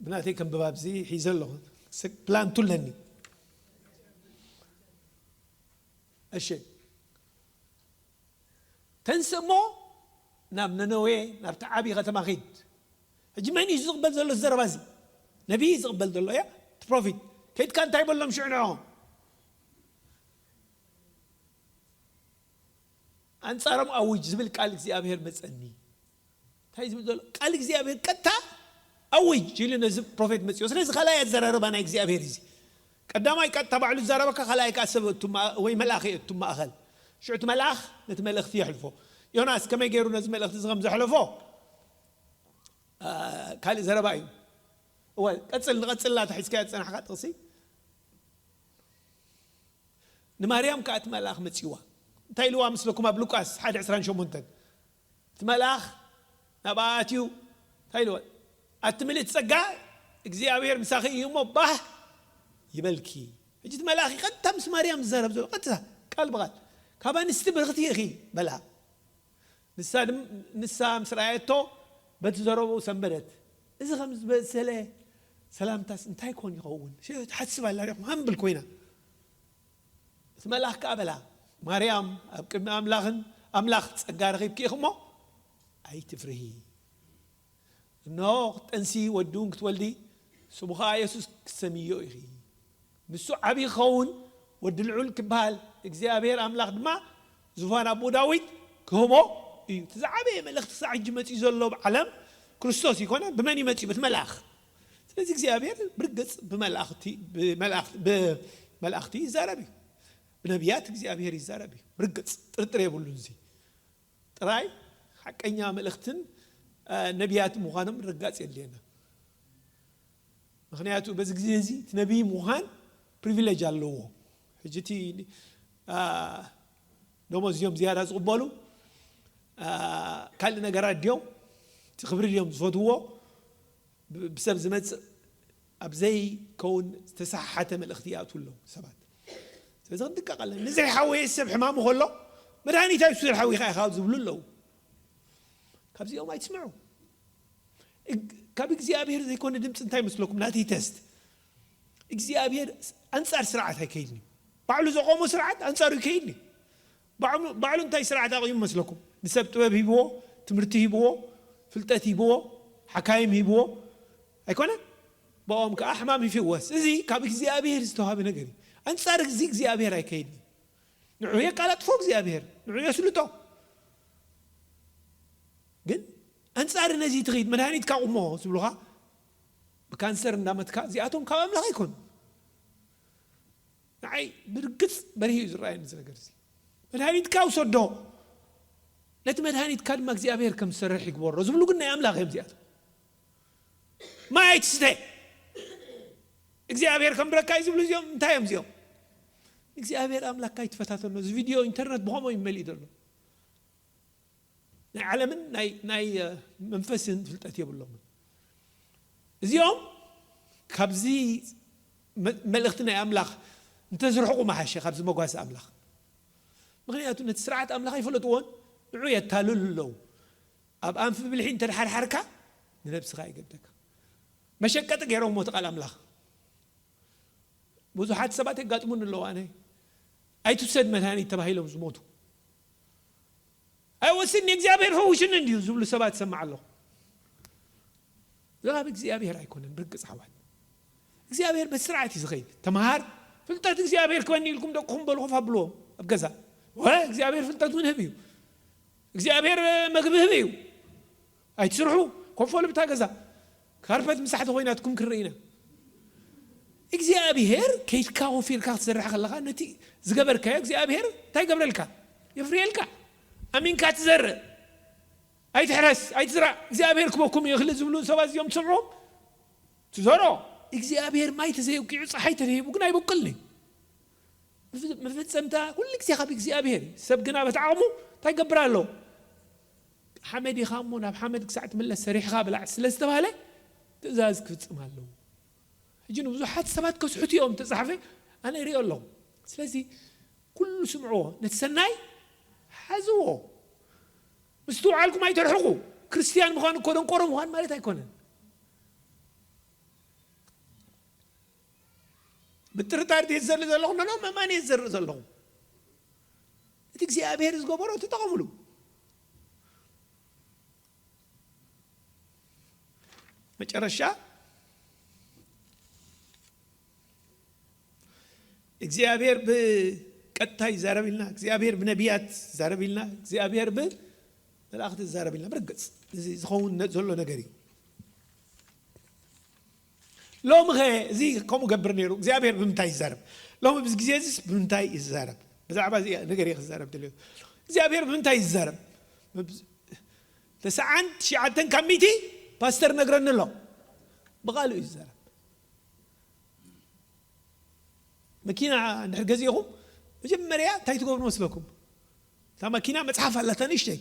ብናተይ ከንብባ ኣብዚ ሒዘ ኣለኹ። ስ-፣ ፕላንቱ ኣለኒ። እሺ። ተንስእ እሞ ናብ ነነዌ፣ ናብቲ ዓብዪ ከተማ ኺድ። ሕጂ መን እዩ ዝቕበል ዘሎ ዘረባ እዚ? ነቢይ እዩ ዝቕበል ዘሎ፣ እያ? እቲ ፕሮፊት። ከይድካ እንታይ በሎም ሽዑ ንዕኦም? ኣንጻሮም ኣውጅ ዝብል ቃል እግዚኣብሔር መጸኒ። እንታይ ዝብል ዘሎ? ቃል እግዚኣብሔር ቀጥታ ኣውጅ ኢሉ ነዚ ፕሮፌት መጺኦ። ስለዚ ካልኣይ ኣዘራርባ ናይ እግዚኣብሔር እዚ። ቀዳማይ ቀጥታ ባዕሉ ዝዛረበካ፣ ካልኣይ ከኣ ሰብ እቱ ማ-፣ ወይ መልኣኽ እቱ ማእኸል። ሽዑ እቲ መልኣኽ ነቲ መልእኽቲ የሕልፎ። ዮናስ ከመይ ገይሩ ነዚ መልእኽቲ እዚ ከም ዘሕለፎ፣ አ፣ ካልእ ዘረባ እዩ። እወ፣ ቀጽል፣ ንቐጽል ናታ ሒዝካዮ ዝጸናሕካ ጥቕሲ። ንማርያም ከኣ እቲ መልኣኽ መጺዋ። እንታይ ኢልዋ መስለኩም ኣብ ሉቃስ ሓደ ዕስራን ሸሞንተን? እቲ መልኣኽ ናብኣ ኣትዩ እንታይ ኢልዋ? "ኣቲ ምልእቲ ጸጋ፣ እግዚኣብሔር ምሳኺ እዩ እሞ ባህ ይበልኪ።" ሕጂ እቲ መልኣኽ እዩ ቀጥታ ምስ ማርያም ዝዛረብ ዘሎ፣ ቀጥታ ቃል ብቓል። "ካብ ኣንስቲ ብርኽቲ ኢኺ" በላ። ንሳ ድም-፣ ንሳ ምስ ረኣየቶ በቲ ዘረብኡ ሰንበደት። "እዚ ከም ዝበሰለ ሰላምታስ እንታይ ኮን ይኸውን?" ሸ-፣ ትሓስብ ኣላ ዲኹም? ሃምብል ኮይና። እቲ መልኣኽ ከኣ በላ፣ "ማርያም፣ ኣብ ቅድሚ ኣምላኽን፣ ኣምላኽ ጸጋ ረኺብኪ ኢኺ እሞ ኣይትፍርሂ። እነሆ ክትጠንሲ ወዲ እውን ክትወልዲ፣ ስሙ ኸዓ የሱስ ክትሰምይዮ ኢኺ። ንሱ ዓብዪ ክኸውን፣ ወዲ ልዑል ክበሃል፣ እግዚኣብሔር ኣምላኽ ድማ ዙፋን ኣቦ ዳዊት ክህቦ እዩ። እቲ ዝዓበየ መልእኽቲ ክሳዕ ሕጂ መፂኡ ዘሎ ኣብ ዓለም ክርስቶስ ይኮነ። ብመን እዩ መፂኡ? በቲ መልኣኽ። ስለዚ እግዚኣብሔር ብርግፅ ብመላእኽቲ ብመላእኽቲ ብመላእኽቲ ይዛረብ እዩ። ብነቢያት እግዚኣብሔር ይዛረብ እዩ። ብርግፅ ጥርጥር የብሉን። እዚ ጥራይ ሓቀኛ መልእኽትን ነቢያት ምዃኖም ርጋፅ የድልየና። ምኽንያቱ በዚ ግዜ እዚ እቲ ነቢይ ምዃን ፕሪቪሌጅ ኣለዎ። ሕጂ እቲ ደሞዝ እዮም ዝያዳ ዝቕበሉ፣ ካልእ ነገራት ድዮም? እቲ ክብሪ ድዮም ዝፈትዎ? ብሰብ ዝመፅእ ኣብ ዘይከውን ዝተሰሓሓተ መልእኽቲ ይኣትዉ ኣለዉ ሰባት። ስለዚ ክንጥቀቕ ኣለና። ንዘይሓወየ ሰብ ሕማሙ ከሎ መድሃኒት ኣይትውሰድ ሓዊኻ ኢኻ ዝብሉ ኣለዉ። ካብዚኦም ኣይትስምዑ። ካብ እግዚኣብሔር ዘይኮነ ድምፂ እንታይ መስለኩም? ናተይ ተስት እግዚኣብሔር ኣንፃር ስርዓት ኣይከይድን እዩ። ባዕሉ ዘቆሞ ስርዓት ኣንፃሩ ይከይድን እዩ። ባዕሉ እንታይ ስርዓት ኣቕዩ መስለኩም? ንሰብ ጥበብ ሂብዎ፣ ትምህርቲ ሂብዎ፣ ፍልጠት ሂብዎ፣ ሓካይም ሂብዎ ኣይኮነን? ብኦም ከዓ ሕማም ይፍወስ። እዚ ካብ እግዚኣብሔር ዝተዋሃበ ነገር እዩ። ኣንፃር እዚ እግዚኣብሔር ኣይከይድን እዩ። ንዑ የቃላጥፎ እግዚኣብሔር፣ ንዑ የስልጦ። ግን ኣንፃር ነዚ ትኸይድ መድሃኒትካ ቁሞ ዝብሉኻ ብካንሰር እንዳመትካ እዚኣቶም ካብ ኣምላኽ ኣይኮኑ። ንዓይ ብርግፅ በሪህ እዩ ዝረኣየኒ እዚ ነገር እዚ። መድሃኒትካ ውሰዶ፣ ነቲ መድሃኒትካ ድማ እግዚኣብሔር ከም ዝሰርሕ ይግበሮ ዝብሉ ግን ናይ ኣምላኽ እዮም እዚኣቶም። ማይ ኣይትስተ እግዚኣብሔር ከም ብረካ እዩ ዝብሉ እዚኦም እንታይ እዮም እዚኦም? እግዚኣብሔር ኣምላኽካ ይትፈታተኖ። እዚ ቪድዮ ኢንተርነት ብኸምኡ እዩ መሊእ ዘሎ። ናይ ዓለምን ናይ መንፈስን ፍልጠት የብሎምን። እዚኦም ካብዚ መልእኽቲ ናይ ኣምላኽ እንተዝርሕቑ መሓሸ፣ ካብዚ መጓሰ ኣምላኽ። ምኽንያቱ ነቲ ስርዓት ኣምላኽ ኣይፈለጥዎን። ንዑ የታልሉ ኣለዉ። ኣብ ኣንፊ ብልሒ እንተድሓርሓርካ ንነብስኻ ይገደካ። መሸቀጢ ገይሮምዎ እቲ ቃል ኣምላኽ። ብዙሓት ሰባት የጋጥሙኒ ኣለዉ። ኣነ ኣይትውሰድ መድሃኒት ተባሂሎም ዝሞቱ። ኣይወስድን እግዚኣብሔር ፈውሽኒ እንድዩ ዝብሉ ሰባት ሰማዕ ኣለኹ። ዘባብ እግዚኣብሔር ኣይኮነን። ብርግፅ ሓዋት እግዚኣብሔር በስርዓት እዩ ዝኸይድ። ተምሃር ፍልጠት እግዚኣብሔር ክበኒ ኢልኩም ደቅኹም በሉ ኮፍ ኣብልዎም ኣብ ገዛ። ወ እግዚኣብሔር ፍልጠት እውን ህብ እዩ። እግዚኣብሔር መግቢ ህብ እዩ። ኣይትስርሑ። ኮፍ በሉ ብታ ገዛ። ካርፐት ምሳሕ ተኾይናትኩም ክንርኢ ኢና። እግዚኣብሔር ከይድካ ወፊርካ ክትሰርሕ ከለኻ ነቲ ዝገበርካዮ እግዚኣብሔር እንታይ ገብረልካ? የፍርየልካ። ኣሚንካ ትዘርእ። ኣይትሕረስ ኣይትዝራእ እግዚኣብሔር ክበኩም እዩ ክልእ ዝብሉ ሰባት እዚኦም ትሰምዑም? ትዘሮ እግዚኣብሔር ማይ ተዘየውቂዑ ፀሓይ ተደሂቡ ግን ኣይበቅልን እዩ። መፈጸምታ ኩሉ ግዜ ካብ እግዚኣብሔር እዩ። ሰብ ግና በቲ ዓቕሙ እንታይ ገብር ኣሎ? ሓመድ ኢኻ እሞ ናብ ሓመድ ክሳዕ ትምለስ ሰሪሕኻ ብላዕ ስለ ዝተባህለ ትእዛዝ ክፍጽም ኣለዎ። ሕጂ ንብዙሓት ሰባት ከስሕቱ እዮም ተጻሕፈ ኣነ ይሪኦ ኣለኹ። ስለዚ ኩሉ ስምዕዎ፣ ነቲ ሰናይ ሓዝዎ። ምስትውዓልኩም ኣይተርሕቑ። ክርስትያን ምዃን እኮ ደንቆሮ ምዃን ማለት ኣይኮነን። ምጥርጣር ድየ ዝዘርእ ዘለኹ? ኖ፣ ኖ፣ መማን እየ ዝዘርእ ዘለኹ። እቲ እግዚኣብሔር ዝገበሮ ተጠቐምሉ። መጨረሻ እግዚኣብሔር ብቀጥታ ይዛረብ ኢልና፣ እግዚኣብሔር ብነቢያት ይዛረብ ኢልና፣ እግዚኣብሔር ብመላእኽቲ ይዛረብ ኢልና። ብርግጽ እዚ ዝኸውን ነ-፣ ዘሎ ነገር እዩ። ሎሚ ኸ እዚ ከምኡ ገብር ነይሩ እግዚኣብሔር ብምንታይ ይዛረብ? ሎሚ ብዚ ግዜ እዚስ ብምንታይ ይዛረብ? ብዛዕባ እዚ ነገር እየ ክዛረብ ደልዮ። እግዚኣብሔር ብምንታይ ይዛረብ? ተስዓን ትሽዓተን ካብ ሚእቲ ፓስተር ነግረኒ ኣሎ። ብቓሉ እዩ ዝዛረብ። መኪና እንድሕር ገዚእኹም መጀመርያ እንታይ ትገብሩ መስለኩም? እታ መኪና መጽሓፍ ኣላታ ንእሽተይ።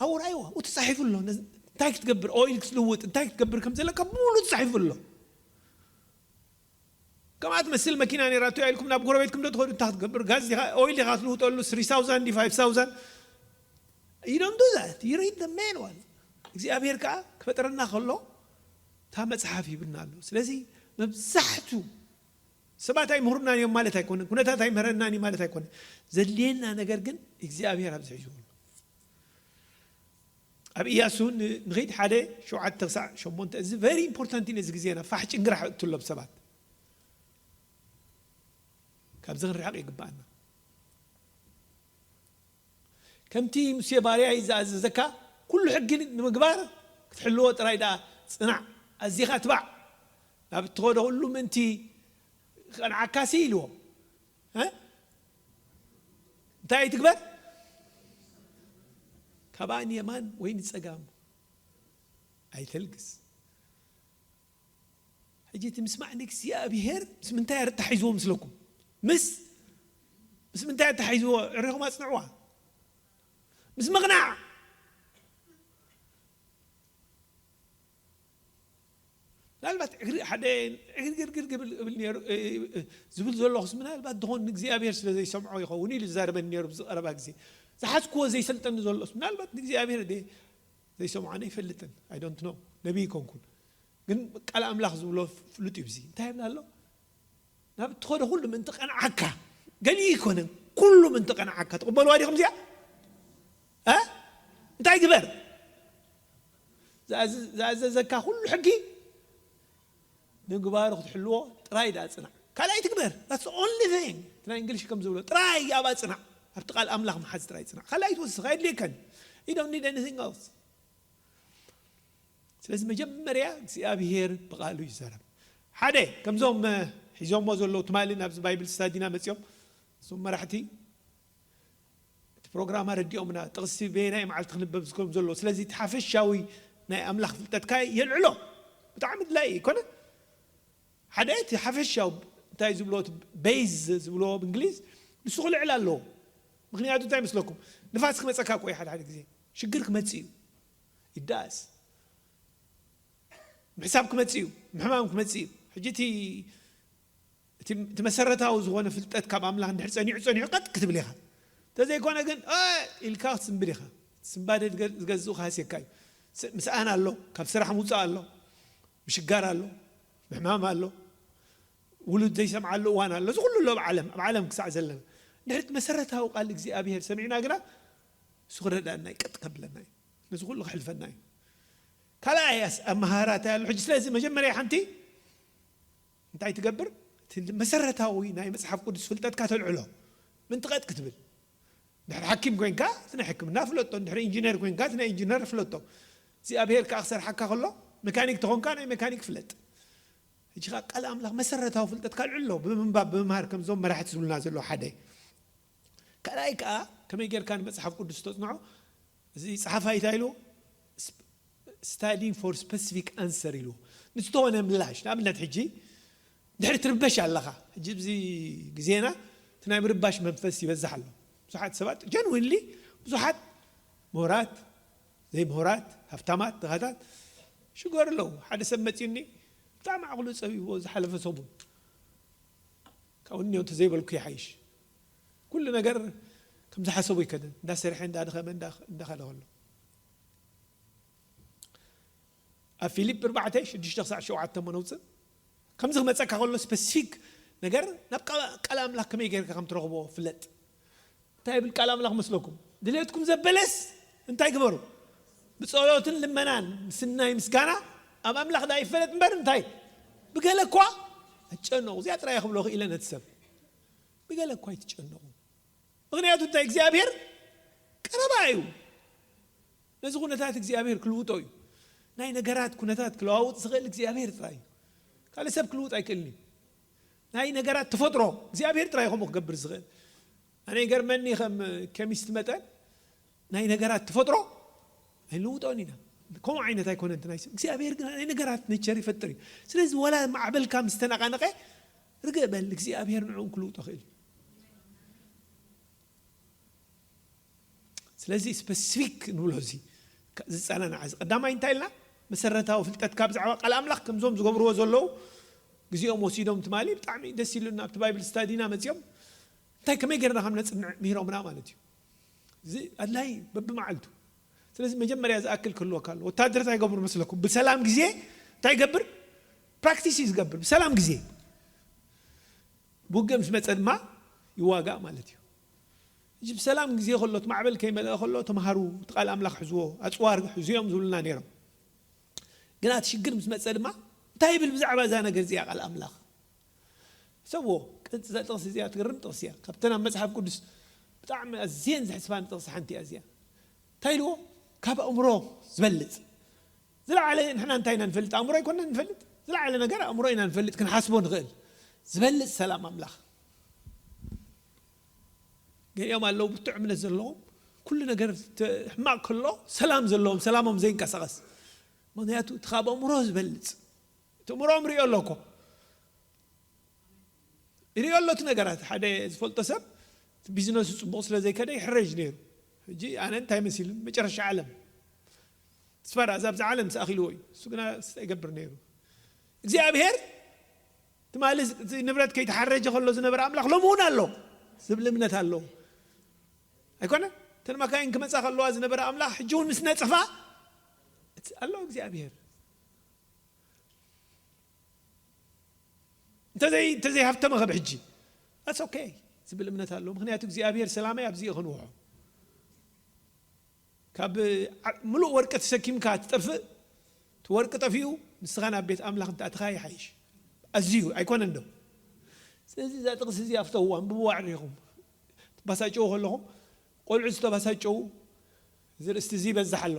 ኣብኡ ርኣይዋ፣ ኣብኡ ተጻሒፉ ኣሎ። ነዚ እንታይ ክትገብር፣ ኦይል ክትልውጥ፣ እንታይ ክትገብር ከም ዘለካ ብሙሉ ተጻሒፉ ኣሎ። ከምኣ ትመስል መኪና ነይራቶ ኢልኩም ናብ ጎረቤትኩም ዶ ትኸዱ? እንታይ ክትገብር? ጋዝ ዲኻ፣ ኦይል ዲኻ ትልውጠሉ? ስሪ ታውዛንድ ድዩ ፋይቭ ታውዛንድ? You don't do that. You read the manual. እግዚኣብሔር ከኣ ክፈጥረና ከሎ እታ መጽሓፍ ሂብና ኣሎ። ስለዚ መብዛሕቱ ሰባት ኣይምህሩናን እዮም ማለት ኣይኮነን። ኩነታት ኣይምህረናን እዩ ማለት ኣይኮነን። ዘድልየና ነገር ግን እግዚኣብሔር ኣብዚ ሒዝዎ ኣሎ። ኣብ ኢያሱ ን- ንኸይድ ሓደ ሸውዓተ ክሳዕ ሸሞንተ፣ እዚ very important እዩ። ነዚ ግዜና ፋሕ ጭንግራሕ እትሎም ሰባት ካብዚ ክንርሕቕ ይግባኣና። ከምቲ ሙሴ ባርያይ ዝኣዘዘካ ኩሉ ሕጊ ንምግባር ክትሕልዎ ጥራይ ደኣ ጽናዕ፣ ኣዚኻ ትባዕ፣ ናብ እትኸዶ ኩሉ ምእንቲ ክቐንዓካሲ ኢልዎ። እ? እንታይ ኣይትግበር? ካብኣ ንየማን ወይ ንጸጋም ኣይተልግስ። ሕጂ እቲ ምስማዕ ንእግዚኣብሔር ምስ ምንታይ ኣተሓሒዝዎ ምስለኩም? ምስ ምስ ምንታይ ኣተሓሒዝዎ? ዕሪኹም ኣጽንዕዋ። ምስ ምቕናዕ። ምናልባት እግሪ ሓደ እግርግርግር እብል እብል ነይሩ፣ እ፣ እ፣ ዝብል ዘለኹስ ምናልባት ድኾን ንእግዚኣብሔር ስለ ዘይሰምዖ ይኸውን ኢሉ ዝዛረበኒ ነይሩ ኣብዚ ቀረባ ግዜ። ዝሓዝክዎ ዘይሰልጠኒ ዘሎስ ምናልባት ንእግዚኣብሔር ድየ ዘይሰምዖ? ኣነ ኣይፈልጥን። I don't know። ነቢይ ኣይኮንኩን። ግን ቃል ኣምላኽ ዝብሎ ፍሉጥ እዩ። እዚ እንታይ ይብል ኣሎ? ናብ እትኸዶ ኩሉ ምእንቲ ቀንዓካ። ገሊኡ ኣይኮነን፣ ኩሉ ምእንቲ ቀንዓካ። ትቕበልዋ ዲኹም እዚኣ? እ? እንታይ ግበር? ዝኣዝ- ዝኣዘዘካ ኩሉ ሕጊ ምግባሩ ክትሕልዎ ጥራይ ደኣ ጽናዕ። ካልኣይ ትግበር። That's the only thing። እቲ ናይ እንግሊሽ ከም ዝብሎ ጥራይ ኣብኣ ጽናዕ። ኣብቲ ቃል ኣምላኽ ምሓዝ ጥራይ ጽናዕ። ካልኣይ ትወስኽ ኣየድልየካን። You don't need anything else። ስለዚ መጀመርያ እግዚኣብሔር ብቓሉ ይዛረብ። ሓደ ከምዞም እ፣ ሒዞሞ ዘለዉ ትማሊ ናብዚ ባይብል ስታዲና መጺኦም እዞም መራሕቲ እቲ ፕሮግራም ኣረዲኦምና፣ ጥቕሲ በየናይ መዓልቲ ክንበብ ዝከም ዘሎ። ስለዚ እቲ ሓፈሻዊ ናይ ኣምላኽ ፍልጠትካ የልዕሎ። ብጣዕሚ ድላይ ኣይኮነ። ሓደ እቲ ሓፈሻዊ እንታይ ዝብሎ፣ እቲ ቤዝ ዝብሎ ብእንግሊዝ፣ ንሱ ክልዕል ኣለዎ። ምክንያቱ እንታይ መስለኩም? ንፋስ ክመጸካ እኮ እዩ። ሓደ ሓደ ግዜ ሽግር ክመጽእ እዩ። ይዳስ ምሕሳብ ክመጽእ እዩ። ምሕማም ክመጽእ እዩ። ሕጂ እቲ እቲ እቲ መሰረታዊ ዝኾነ ፍልጠት ካብ ኣምላኽ እንድሕር ጸኒዑ ጸኒዑ ቀጥ ክትብል ኢኻ። እንተዘይኮነ ግን እ ኢልካ ክትስንብድ ኢኻ። ስንባደ ዝገ- ዝገዝኡ ክሃስየካ እዩ። ስ- ምስኣን ኣሎ፣ ካብ ስራሕ ምውፃእ ኣሎ፣ ምሽጋር ኣሎ፣ ምሕማም ኣሎ፣ ውሉድ ዘይሰምዓሉ እዋን ኣሎ። እዚ ኩሉ ኣሎ ኣብ ዓለም፣ ኣብ ዓለም ክሳዕ ዘለና። እንድሕር እቲ መሰረታዊ ቃል እግዚኣብሔር ሰሚዕና ግና እሱ ክረዳእና እዩ፣ ቀጥ ከብለና እዩ። ነዚ ኩሉ ክሕልፈና እዩ። ካልኣይ ኣስ- ኣመሃራ እንታይ ኣሎ? ሕጂ ስለዚ መጀመርያ ሓንቲ እንታይ ትገብር? እቲ መሰረታዊ ናይ መጽሓፍ ቅዱስ ፍልጠትካ ተልዕሎ። ምንቲ ቀጥ ክትብል። ድሕሪ ሓኪም ኮይንካ እቲ ናይ ሕክምና ፍለጦ፣ ድሕሪ ኢንጂነር ኮይንካ እቲ ናይ ኢንጂነር ፍለጦ። እግዚኣብሔር ከኣ ክሰርሓካ ከሎ መካኒክ ተኾንካ ናይ መካኒክ ፍለጥ። ሕጂ ከኣ ቃል ኣምላኽ መሰረታዊ ፍልጠትካ ኣልዕሎ ብምንባብ ብምምሃር ከምዞም መራሕቲ ዝብሉና ዘለዉ ሓደ። ካልኣይ ከኣ ከመይ ጌርካ ንመጽሓፍ ቅዱስ ተጽንዖ? እዚ ጸሓፋይ እንታይ ኢሉ? Studying for specific answer ኢሉ። ንዝተኾነ ምላሽ፣ ንኣብነት ሕጂ ድሕሪ ትርበሽ ኣለኻ። ሕጂ ኣብዚ ግዜና እቲ ናይ ምርባሽ መንፈስ ይበዝሕ ኣሎ። ብዙሓት ሰባት ጀንዊንሊ፣ ብዙሓት ምሁራት፣ ዘይምሁራት፣ ሃፍታማት፣ ድኻታት ሽገር ኣለዉ። ሓደ ሰብ መጺኡኒ ብጣዕሚ ዓቕሉ ጸቢብዎ ዝሓለፈ ሰሙን ካብኡ እኒኦ እንተዘይበልኩ ይሓይሽ። ኩሉ ነገር ከም ዝሓሰቡ ይከደን። እንዳሰርሐ፣ እንዳደኸመ፣ እንዳ- እንዳኸለ ከሎ። ኣብ ፊሊፕ ኣርባዕተ ሽዱሽተ ክሳዕ ሸውዓተ እሞ ነውፅእ። ከምዚ ክመፀካ ከሎ ስፐሲፊክ ነገር ናብ ቃል- ቃል ኣምላኽ ከመይ ጌርካ ከም ትረኽቦ ፍለጥ። እንታይ ይብል ቃል ኣምላኽ መስለኩም? ድሌትኩም ዘበለስ እንታይ ግበሩ? ብጸሎትን ልመናን ምስናይ ምስጋና ኣብ ኣምላኽ ደኣ ይፈለጥ እምበር እንታይ? ብገለ እኳ ኣይትጨነቑ። እዚኣ ጥራይ ክብሎ ክኢለ ነቲ ሰብ። ብገለ እኳ ኣይትጨነቑ። ምኽንያቱ እንታይ? እግዚኣብሔር ቀረባ እዩ። ነዚ ኩነታት እግዚኣብሔር ክልውጦ እዩ። ናይ ነገራት ኩነታት ክለዋውጥ ዝኽእል እግዚኣብሔር ጥራይ እዩ። ካልእ ሰብ ክልውጥ ኣይክእልን እዩ። ናይ ነገራት ተፈጥሮ እግዚኣብሔር ጥራይ ከምኡ ክገብር ዝኽእል። ኣነ ይገርመኒ ከም ኬሚስት መጠን ናይ ነገራት ተፈጥሮ ኣይንልውጦን ኢና። ከምኡ ዓይነት ኣይኮነን እቲ ናይ ሰብ። እግዚኣብሔር ግን ናይ ነገራት ኔቸር ይፈጥር እዩ። ስለዚ ዋላ ማዕበልካ ምስ ተነቓነቐ ርግእ በል፣ እግዚኣብሔር ንዕኡ ክልውጦ ይኽእል እዩ። ስለዚ ስፐሲፊክ ንብሎ እዚ ዝፀናናዓ እዚ ቀዳማይ እንታይ ኢልና? መሰረታዊ ፍልጠትካ ብዛዕባ ቃል ኣምላኽ ከምዞም ዝገብርዎ ዘለዉ ግዜኦም ወሲዶም ትማሊ ብጣዕሚ ደስ ኢሉና ኣብቲ ባይብል ስታዲና መፂኦም እንታይ ከመይ ጌርና ከም ነፅንዕ ምሂሮምና ማለት እዩ። እዚ ኣድላይ በብመዓልቱ። ስለዚ መጀመርያ ዝኣክል ክህልወካ ኣሎ። ወታደር እንታይ ይገብሩ መስለኩም? ብሰላም ግዜ እንታይ ይገብር? ፕራክቲስ እዩ ዝገብር ብሰላም ግዜ። ብውግእ ምስ መፀ ድማ ይዋጋእ ማለት እዩ። ሕጂ ብሰላም ግዜ ከሎ፣ እቲ ማዕበል ከይመለአ ከሎ፣ ተምሃሩ እቲ ቃል ኣምላኽ ሕዝዎ፣ ኣጽዋር ሕዝዮም ዝብሉና ነይሮም። ግና እቲ ሽግር ምስ መጸ ድማ፣ እንታይ ይብል ብዛዕባ እዛ ነገር እዚኣ ቃል ኣምላኽ? ሰብዎ፣ ቅጽ-፣ እዛ ጥቕሲ እዚኣ ትገርም ጥቕሲ እያ። ካብተን ኣብ መጽሓፍ ቅዱስ ብጣዕሚ ኣዝየን ዘሕስባኒ ጥቕሲ ሓንቲ እያ እዚኣ። እንታይ ኢልዎ? ካብ ኣእምሮ ዝበልጽ። ዝለዓለ ንሕና እንታይ ኢና ንፈልጥ? ኣእምሮ ኣይኮነን ንፈልጥ? ዝለዓለ ነገር ኣእምሮ ኢና ንፈልጥ፣ ክንሓስቦ ንኽእል። ዝበልጽ ሰላም ኣምላኽ። ገሊኦም ኣለዉ ብርቱዕ እምነት ዘለዎም፣ ኩሉ ነገር ተ-፣ ሕማቕ ከሎ ሰላም ዘለዎም፣ ሰላሞም ዘይንቀሳቐስ። ምኽንያቱ እቲ ካብ ኣእምሮ ዝበልጽ። እቲ ኣእምሮኦም ሪኦ ኣሎ እኮ። ይሪኦ ኣሎ እቲ ነገራት። ሓደ ዝፈልጦ ሰብ እቲ ቢዝነሱ ጽቡቕ ስለ ዘይከደ ይሕረጅ ነይሩ። ሕጂ ኣነ እንታይ መሲሉኒ? መጨረሻ ዓለም። ተስፋ ዳኣ እዛ ኣብዛ ዓለም ዝኣኺልዎ እዩ። እሱ ግና ስተ ይገብር ነይሩ። እግዚኣብሔር ትማሊ እቲ ንብረት ከይተሓረጀ ከሎ ዝነበረ ኣምላኽ ሎሚ እውን ኣሎ ዝብል እምነት ኣለዎ። ኣይኮነ? እተን መካይን ክመጻ ከለዋ ዝነበረ ኣምላኽ ሕጂ እውን ምስ ነጽፋ እቲ ኣሎ እግዚኣብሔር። እንተዘይ-፣ እንተዘይሃብተመ ከብ ሕጂ ኣስ ኦኬ ዝብል እምነት ኣለዎ። ምኽንያቱ እግዚኣብሔር ሰላመይ ኣብዚ እዩ ክንውሖ። ካብ ዓ-፣ ምሉእ ወርቂ ተሰኪምካ ትጠፍእ፣ እቲ ወርቂ ጠፊኡ ንስኻ ናብ ቤት ኣምላኽ እንተኣትኻ ይሓይሽ። ኣዝዩ ኣይኮነን ዶ? ስለዚ እዛ ጥቕሲ እዚኣ ፍተውዋ፣ ኣንብብዋ ኣዕሪኹም። ትባሳጨው ከለኹም፣ ቆልዑ ዝተባሳጨው፣ እዚ ርእስቲ እዚ ይበዝሕ ኣሎ።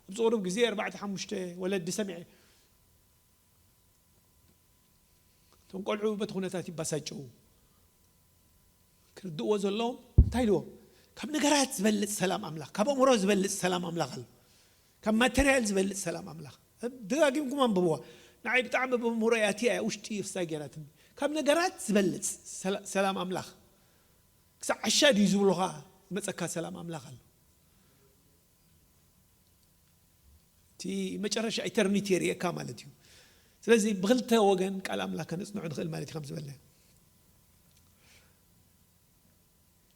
ኣብዚ ቁሩብ ግዜ ኣርባዕተ ሓሙሽተ ወለዲ ሰሚዐ። እቶም ቆልዑ በቲ ኩነታት ይባሳጨው። ክርድእዎ ዘለዎም እንታይ ኢልዎም? ካብ ነገራት ዝበልጽ ሰላም ኣምላኽ፣ ካብ ኣእምሮ ዝበልጽ ሰላም ኣምላኽ ኣሎ። ካብ ማተርያል ዝበልጽ ሰላም ኣምላኽ። ደጋጊምኩም ኣንብብዋ። ንዓይ ብጣዕሚ ብእምሮ እያ፣ እቲኣ እያ ውሽጢ ፍሳ ገይራትኒ። ካብ ነገራት ዝበልጽ ሰላ-፣ ሰላም ኣምላኽ። ክሳዕ ዓሻ ድዩ ዝብሉኻ ዝመጸካ ሰላም ኣምላኽ ኣሎ። እቲ መጨረሻ ኢተርኒቲ የርእየካ ማለት እዩ። ስለዚ ብኽልተ ወገን ቃል ኣምላኽ ከነጽንዖ ንኽእል ማለት እዩ፣ ከም ዝበልና።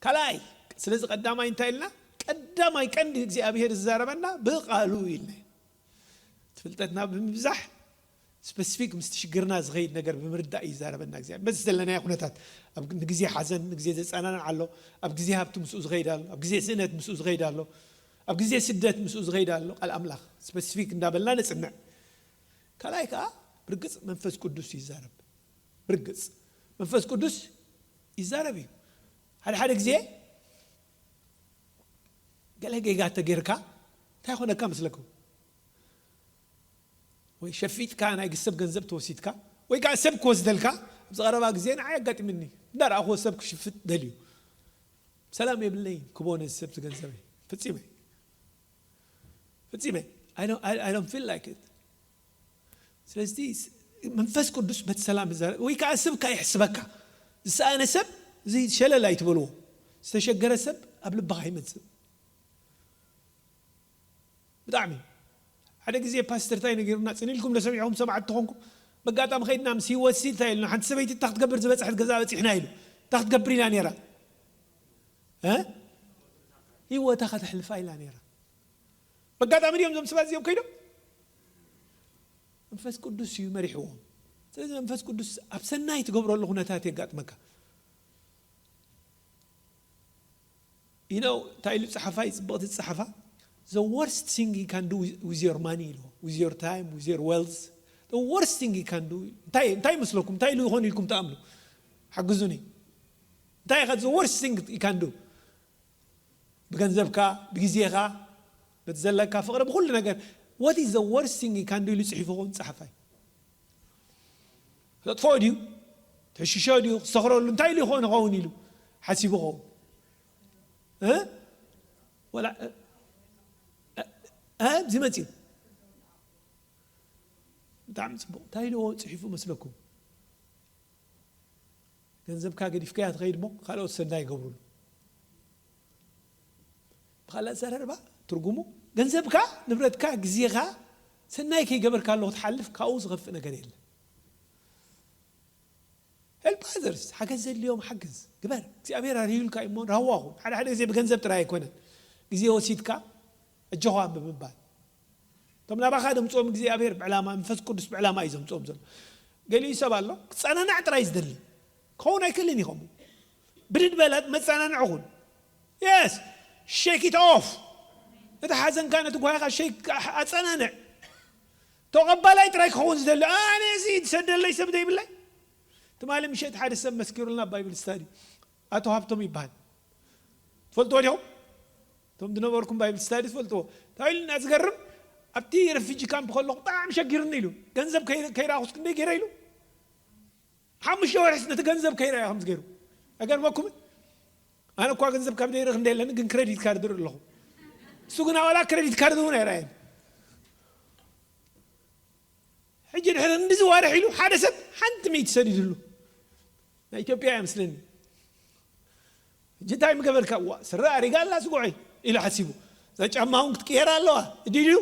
ካልኣይ፣ ስለዚ ቀዳማይ እንታይ ኢልና? ቀዳማይ ቀንዲ እግዚኣብሔር ዝዛረበና ብቃሉ ኢልና። እቲ ፍልጠትና ብምብዛሕ ስፐሲፊክ ምስቲ ሽግርና ዝኸይድ ነገር ብምርዳእ እዩ ይዛረበና እግዚኣብሔር። በዚ ዘለናዮ ኩነታት፣ ኣብ ንግዜ ሓዘን፣ ንግዜ ዘጸናንዕ ኣሎ፣ ኣብ ግዜ ሃብቲ ምስኡ ዝኸይድ ኣሎ፣ ኣብ ግዜ ስእነት ምስኡ ዝኸይድ ኣሎ፣ ኣብ ግዜ ስደት ምስኡ ዝኸይድ ኣሎ። ቃል ኣምላኽ ስፐሲፊክ እንዳበልና ነጽንዕ። ካልኣይ ከኣ ብርግጽ መንፈስ ቅዱስ ይዛረብ። ብርግጽ መንፈስ ቅዱስ ይዛረብ እዩ። ሓደ ሓደ ግዜ ገለ ጌጋ ተጌርካ እንታይ ይኾነካ መስለኩም? ወይ ሸፊጥካ ናይ ሰብ ገንዘብ ተወሲድካ፣ ወይ ከዓ ሰብ ክወስደልካ። ኣብዚ ቀረባ ግዜ ንዓይ ኣጋጢምኒ። እንዳረኣኹዎ ሰብ ክሽፍጥ ደልዩ። ሰላም የብለይን ክቦ ነዚ ሰብ ዝገንዘበ። ፍጺመ። ፍጺመ። I don't, I, I don't feel like it። ስለዚ ስ-፣ መንፈስ ቅዱስ በቲ ሰላም ይዛረብ። ወይ ከዓ ሰብ ከዓ ይሕስበካ። ዝሰኣነ ሰብ እዚ ሸለል ኣይትበልዎ። ዝተሸገረ ሰብ ኣብ ልብኻ ይመጽእ። ብጣዕሚ። ሓደ ግዜ ፓስተር እንታይ ነጊሩና፣ ጽን ኢልኩም ዶ ሰሚዕኹም? ሰማዕቲ ተኾንኩም፣ በጋጣሚ ኸይድና ምስ ህይወት ሲ እንታይ ኢልና፣ ሓንቲ ሰበይቲ እታ ክትገብር ዝበጽሐት ገዛ በጺሕና ኢሉ። እታ ክትገብር ኢላ ነይራ። እ? ህይወታ ከተሕልፋ ኢላ ነይራ። በጋጣሚ ድዮም እዞም ሰባት እዚኦም ከይዶም? መንፈስ ቅዱስ እዩ መሪሕዎም። ስለዚ መንፈስ ቅዱስ ኣብ ሰናይ ትገብረሉ ኩነታት የጋጥመካ። You know፣ እንታይ ኢሉ ጸሓፋይ ጽብቕቲ ዝጸሓፋ? The worst thing you can do with, with your money ኢልዎ። With your time, with your wealth. The worst thing you can do። እንታይ፣ እንታይ ይመስለኩም? እንታይ ኢሉ ይኾን ኢልኩም ትኣምኑ? ሓግዙኒ። እንታይ ኢኻ the worst thing you can do? ብገንዘብካ፣ ብግዜኻ፣ በቲ ዘለካ ፍቕሪ፣ ብኹሉ ነገር። What is the worst thing you can do ኢሉ ጽሒፉ ኸውን ጸሓፋይ? ክተጥፍኦ ድዩ? ትሕሽሾ ድዩ? ክሰኽረሉ እንታይ ኢሉ ይኸውን፣ ይኸውን ኢሉ ሓሲቡ ኸውን? እ? ወላ፣ እ? እ? እዚ መጺኡ። ብጣዕሚ ጽቡቕ። እንታይ ኢልዎ ጽሒፉ መስለኩም? ገንዘብካ ገዲፍካያ ትኸይድ እሞ ካልኦት ሰናይ ይገብሩሉ። ብኻልእ ኣዘራርባ ትርጉሙ፣ ገንዘብካ፣ ንብረትካ፣ ግዜኻ ሰናይ ከይገበርካ ኣለኹ ትሓልፍ፣ ካብኡ ዝኸፍእ ነገር የለን። Help others፣ ሓገዝ ዘድልዮም ሓግዝ፣ ግበር። እግዚኣብሔር ኣርዩልካ እዩ እሞ ራህዋኹም። ሓደ ሓደ ግዜ ብገንዘብ ጥራይ ኣይኮነን። ግዜ ወሲድካ፣ ኣጆኻ ብምባል። እቶም ናባኻ ደምፅኦም እግዚኣብሔር ብዕላማ፣ መንፈስ ቅዱስ ብዕላማ እዩ ዘምፅኦም ዘሎ። ገሊኡ ሰብ ኣሎ፣ ክፀናናዕ ጥራይ ዝደሊ። ክኸውን ኣይክእልን እዩ ከምኡ። ብድድ በላት መፀናንዒ ኹን። Yes, shake it off. እቲ ሓዘንካ ነቲ ጓይኻ ሸይክ ኣጸናንዕ። ተቐባላይ ጥራይ ክኸውን ዝደሊ፣ ኣነ እዚ ዝሰደለይ ሰብ ዘይብለይ። ትማሊ ምሸት ሓደ ሰብ መስኪሩልና ኣብ ባይብል ስታዲ፣ ኣቶ ሃብቶም ይበሃል። ትፈልጥዎ ዲኹም? እቶም ዝነበርኩም ባይብል ስታዲ ትፈልጥዎ። እንታይ ኢሉና ዝገርም፣ ኣብቲ ረፊጂ ካምፕ ከለኹ ብጣዕሚ ሸጊርኒ ኢሉ። ገንዘብ ከይ-፣ ከይረኣኹስ ክንደይ ገይረ ኢሉ። ሓሙሽተ ወርሒ ነቲ ገንዘብ ከይረኣየ ከም ዝገይሩ። ኣይገርመኩምን? ኣነ እኳ ገንዘብ ካብ ደይረ ክንደ የለኒ፣ ግን ክሬዲት ካርድ ርኢ ኣለኹ። እሱ ግና ዋላ ክሬዲት ካርድ እውን ኣይረኣየን። ሕጂ ድሕሪ እንዲ ዝዋርሕ ኢሉ ሓደ ሰብ ሓንቲ ሚእቲ ሰዲድሉ። ናይ ኢትዮጵያ እያ ምስለኒ። ሕጂ እንታይ ምገበርካ? ዋ፣ ስረ ኣሪጋ ኣላ ስጉዐይ ኢሉ ሓሲቡ። እዛ ጫማ እውን ክትቅየር ኣለዋ። እድልዩ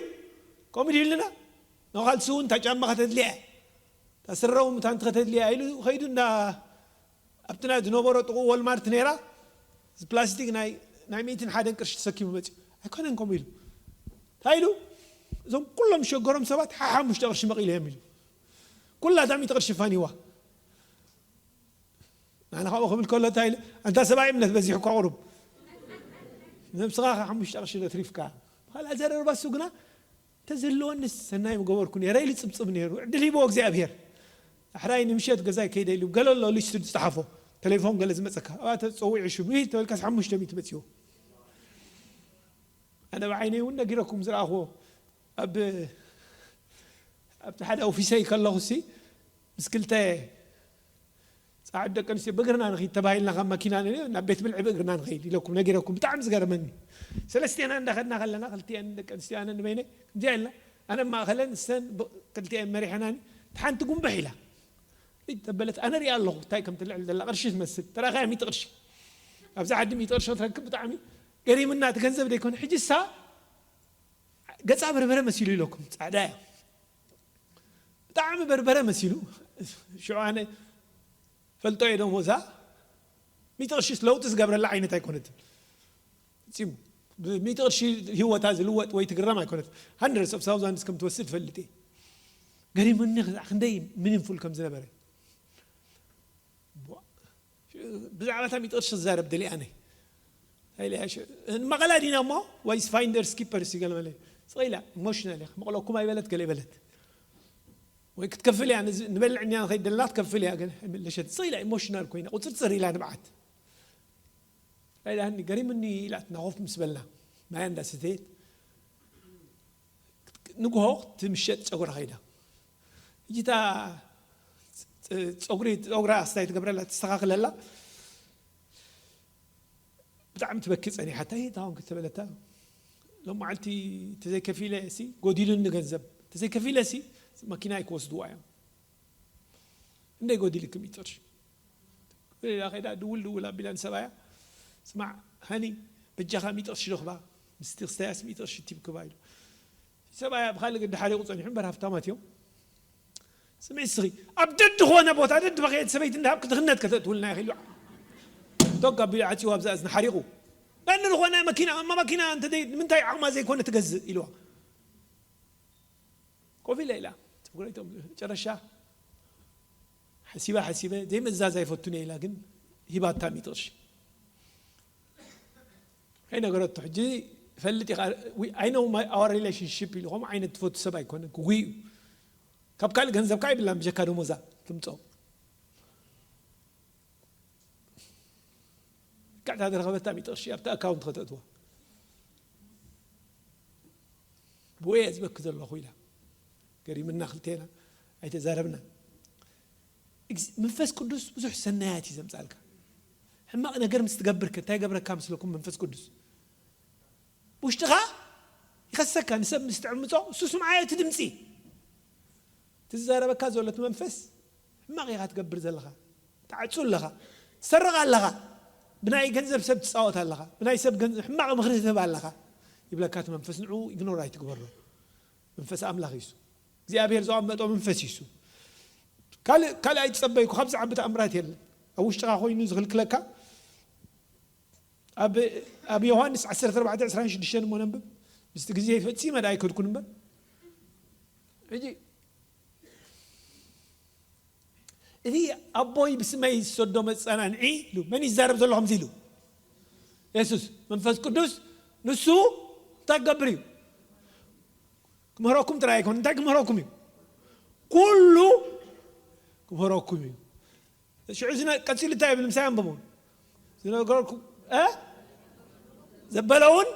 ከምኡ ድልና። ንኻልሲ እውን እታ ጫማ ከተድልያ እያ። እታ ስረ እውን ምታንቲ ከተድልያ ኢሉ ኸይዱ እንዳ ኣብቲ ናይ ዝነበሮ ጥቕኡ ወልማርት ነይራ። እዚ ፕላስቲክ ናይ፣ ናይ ሚእትን ሓደን ቅርሺ ተሰኪሙ መፅዩ። ኣይኮነን ከምኡ ኢሉ። እንታይ ኢሉ? እዞም ኩሎም ዝሸገሮም ሰባት ሓሓሙሽተ ቅርሺ መቒለ እዮም ኢሉ። ኩላ እታ ሚእቲ ቅርሺ ፋኒዋ። ኣነ ካብኡ ክብል ከሎ እንታይ ኢለ? ኣንታ ሰብኣይ እምነት በዚሑ እኳ ቁሩብ። ነብስኻ ሓሙሽተ ቅርሺ ዶ ትሪፍካ? ብኻልእ ኣዘራርባ እሱ ግና እንተዝህልወንስ ሰናይ ምገበርኩ ነይረ ኢሉ ጽብጽብ ነይሩ። ዕድል ሂብዎ እግዚኣብሔር። ኣሕራይ ንምሸት ገዛይ ከይደ ኢሉ ገለ ኣሎ ሊስት ዝጸሓፎ። ቴሌፎን ገለ ዝመጸካ። ኣብኣ ተጸዊዑ ሽም። ይህ ተበልካስ ሓሙሽተ ሚእቲ መጺዎ። ኣነ ብዓይነይ እውን ነጊረኩም ዝረኣኽዎ። ኣብ፣ ኣብቲ ሓደ ኦፊሰይ ከለኹ ሲ ምስ ክልተ ጻዕድ ደቂ ኣንስትዮ ብእግርና ንኸይድ ተባሂልና ካብ መኪና ንርኢ፣ ናብ ቤት ብልዒ ብእግርና ንኸይድ ኢለኩም ነጊረኩም። ብጣዕሚ ዝገርመኒ። ሰለስቴና እንዳኸድና ከለና ክልቲኤን ደቂ ኣንስትዮ ኣነ ንበይነይ ከምዚኣ ኢልና፣ ኣነ ኣብ ማእኸለን እሰን ብ-፣ ክልቲኤን መሪሐናኒ፣ እታ ሓንቲ ጉንብሕ ኢላ። እይ ተበለት፣ ኣነ ሪኣ ኣለኹ እንታይ ከም ትልዕል ዘላ፣ ቅርሺ ትመስል። ተራኻያ ሚእቲ ቅርሺ። ኣብዚ ዓዲ ሚእቲ ቅርሺ ክትረክብ ብጣዕሚ ገሪምና፣ እቲ ገንዘብ ደይኮነ። ሕጂ እሳ ገጻ በርበረ መሲሉ ኢለኩም፣ ጻዕዳ እያ። ብጣዕሚ በርበረ መሲሉ። ሽዑ ኣነ ፈልጦ እየ ደሞዛ። ሚእቲ ቅርሺስ ለውጢ ዝገብረላ ዓይነት ኣይኮነትን። ፈጺሙ። ብሚእቲ ቅርሺ ህይወታ ዝልወጥ ወይ ትግረም ኣይኮነትን። Hundreds of thousands ከም ትወስድ ፈልጥ እየ። ገሪሙኒ ክሳዕ ክንደይ ሚኒንፉል ከም ዝነበረ። ቧ-፣ ብዛዕባ እታ ሚእቲ ቅርሺ ክዛረብ ደልየ ኣነ። እንታይ ኢለ እያ ሽ-፣ ንመቐላ ዲና እሞ፣ ወይስ ፋይንደርስ ኪፐርስ እዩ ገለ መለ። ስቕ ኢላ፣ ኢሞሽናል እያ። ክመቕለኩም ኣይበለት፣ ገለ ኣይበለት። ወይ ክትከፍል እያ፣ ንዝ-፣ ንበልዕ እንዲና ንኸይድ ደለና ክትከፍል እያ፣ ገለ ኣይመለሸት። ስቕ ኢላ፣ ኢሞሽናል ኮይና፣ ቁፅርፅር ኢላ ንብዓት። እንታይ ኢላኒ፣ ገሪሙኒ ኢላትና ኮፍ ምስ በልና፣ ማያ እንዳሰተየት። ንግሆ ትምሸጥ ጸጉራ ኸይዳ። ሕጂ እታ ጸ-፣ ጸጉሪ፣ ጸጉራ ኣስታይ ትገብረላ፣ ትስተኻኽለላ። ብጣዕሚ ትበኪ ጸኒሓታ። "እይ፣ እንታይ ኾንኪ?" ተበለታ። "ሎም መዓልቲ ተዘይከፊለ ሲ፣ ጎዲሉኒ ገንዘብ። ተዘይከፊለ ሲ፣ መኪናይ ክወስድዋ እዮም። እንደ ጎዲልኪ ሚእቲ ቅርሺ?" ሌላ ኸይዳ ድውል ድውል ኣቢላ ንሰብኣያ፣ "ስማዕ ሃኒ፣ በጃኻ ሚእቲ ቅርሺ ዶ ክባ? ምስቲ ክስተያስ ሚእቲ ቅርሺ ቲብ ክባ?" ኢሉ። ሰብኣያ ብኻልእ ገዲ ሓሪቑ ጸኒሑ እምበር ሃብታማት እዮም። "ስምዒ እስኺ፣ ኣብ ደድኾነ ቦታ ደድበኸየት ሰበይቲ እንዳሃብኪ ድኽነት ከተእትውልና ኢኺ?" ኢሉ ቶግ ኣቢሉ ዓጺዎ ኣብዛ እዝኒ ሓሪቑ። "መን ዝኾነ መኪና፣ እማ መኪና እንተ ደይ-፣ ንምንታይ ዓቕማ ዘይኮነ ትገዝእ?" ኢልዋ። ኮፍ ኢለ ኢላ። ጸጉረይቶም መጨረሻ ሓሲባ ሓሲበ፣ ዘይምእዛዝ ኣይፈቱን እየ ኢላ፣ ግን ሂባታ ሚእቲ ቅርሺ። ከይነገረቶ፣ ሕጂ ፈልጥ ኢኻ፣ we-፣ I know my, our relationship ኢሉ፣ ከምኡ ዓይነት ትፈቱ ሰብ ኣይኮነን፣ ክጉይ እዩ። ካብ ካልእ ገንዘብ ከዓ ይብላን፣ ብጀካ ደሞዛ ትምጾ። ልክዕ እታ ዝረኸበታ ሚእቲ ቅርሺ ኣብቲ ኣካውንት ከተእትዋ። "ብኡ እየ ዝበኪ ዘለኹ" ኢላ። ገሪምና ክልቴና ኣይተዛረብናን። እግዝ-፣ መንፈስ ቅዱስ ብዙሕ ሰናያት እዩ ዘምጻልካ። ሕማቕ ነገር ምስ ትገብር ከ እንታይ ገብረካ መስለኩም መንፈስ ቅዱስ? ውሽጥኻ ይኸሰካ፣ ንሰብ ምስ ትዕምጾ እሱ ስምዓዮ እቲ ድምጺ። እቲ ዝዛረበካ ዘሎ እቲ መንፈስ ሕማቕ ኢኻ ትገብር ዘለኻ። ትዓጹ ኣለኻ። ትሰርቕ ኣለኻ። ብናይ ገንዘብ ሰብ ትጻወት ኣለኻ። ብናይ ሰብ ገንዘብ ሕማቕ ምኽሪ ትህብ ኣለኻ። ይብለካ እቲ መንፈስ፣ ንዕኡ ኢግኖር ኣይትግበሮ። መንፈስ ኣምላኽ እዩ እሱ። እግዚኣብሔር ዘቐመጦ መንፈስ እዩ እሱ። ካልእ፣ ካልእ ኣይትጸበዩ፣ ካብ ዝዓቢ ተኣምራት የለን። ኣብ ውሽጥኻ ኮይኑ ዝኽልክለካ። ኣብ፣ ኣብ ዮሃንስ ዓሰርተ ኣርባዕተ ዕስራን ሽዱሽተን እሞ ነንብብ። ምስቲ ግዜ ፈጺመ ደኣ ኣይከድኩን እምበር። ሕጂ፣ "እቲ ኣቦይ ብስመይ ዝሰዶ መጸናንዒ" ኢሉ። መን ይዛረብ ዘሎ ከምዚ ኢሉ? የሱስ መንፈስ ቅዱስ ንሱ እንታይ ክገብር እዩ? ክምህረኩም ጥራይ ኣይኮን። እንታይ ክምህረኩም እዩ? ኩሉ ክምህረኩም እዩ። ሽዑ ዝነ ቀጺሉ እንታይ ይብል? ምሳይ ኣንብቡ። ዝነገርኩም እ ዘበለውን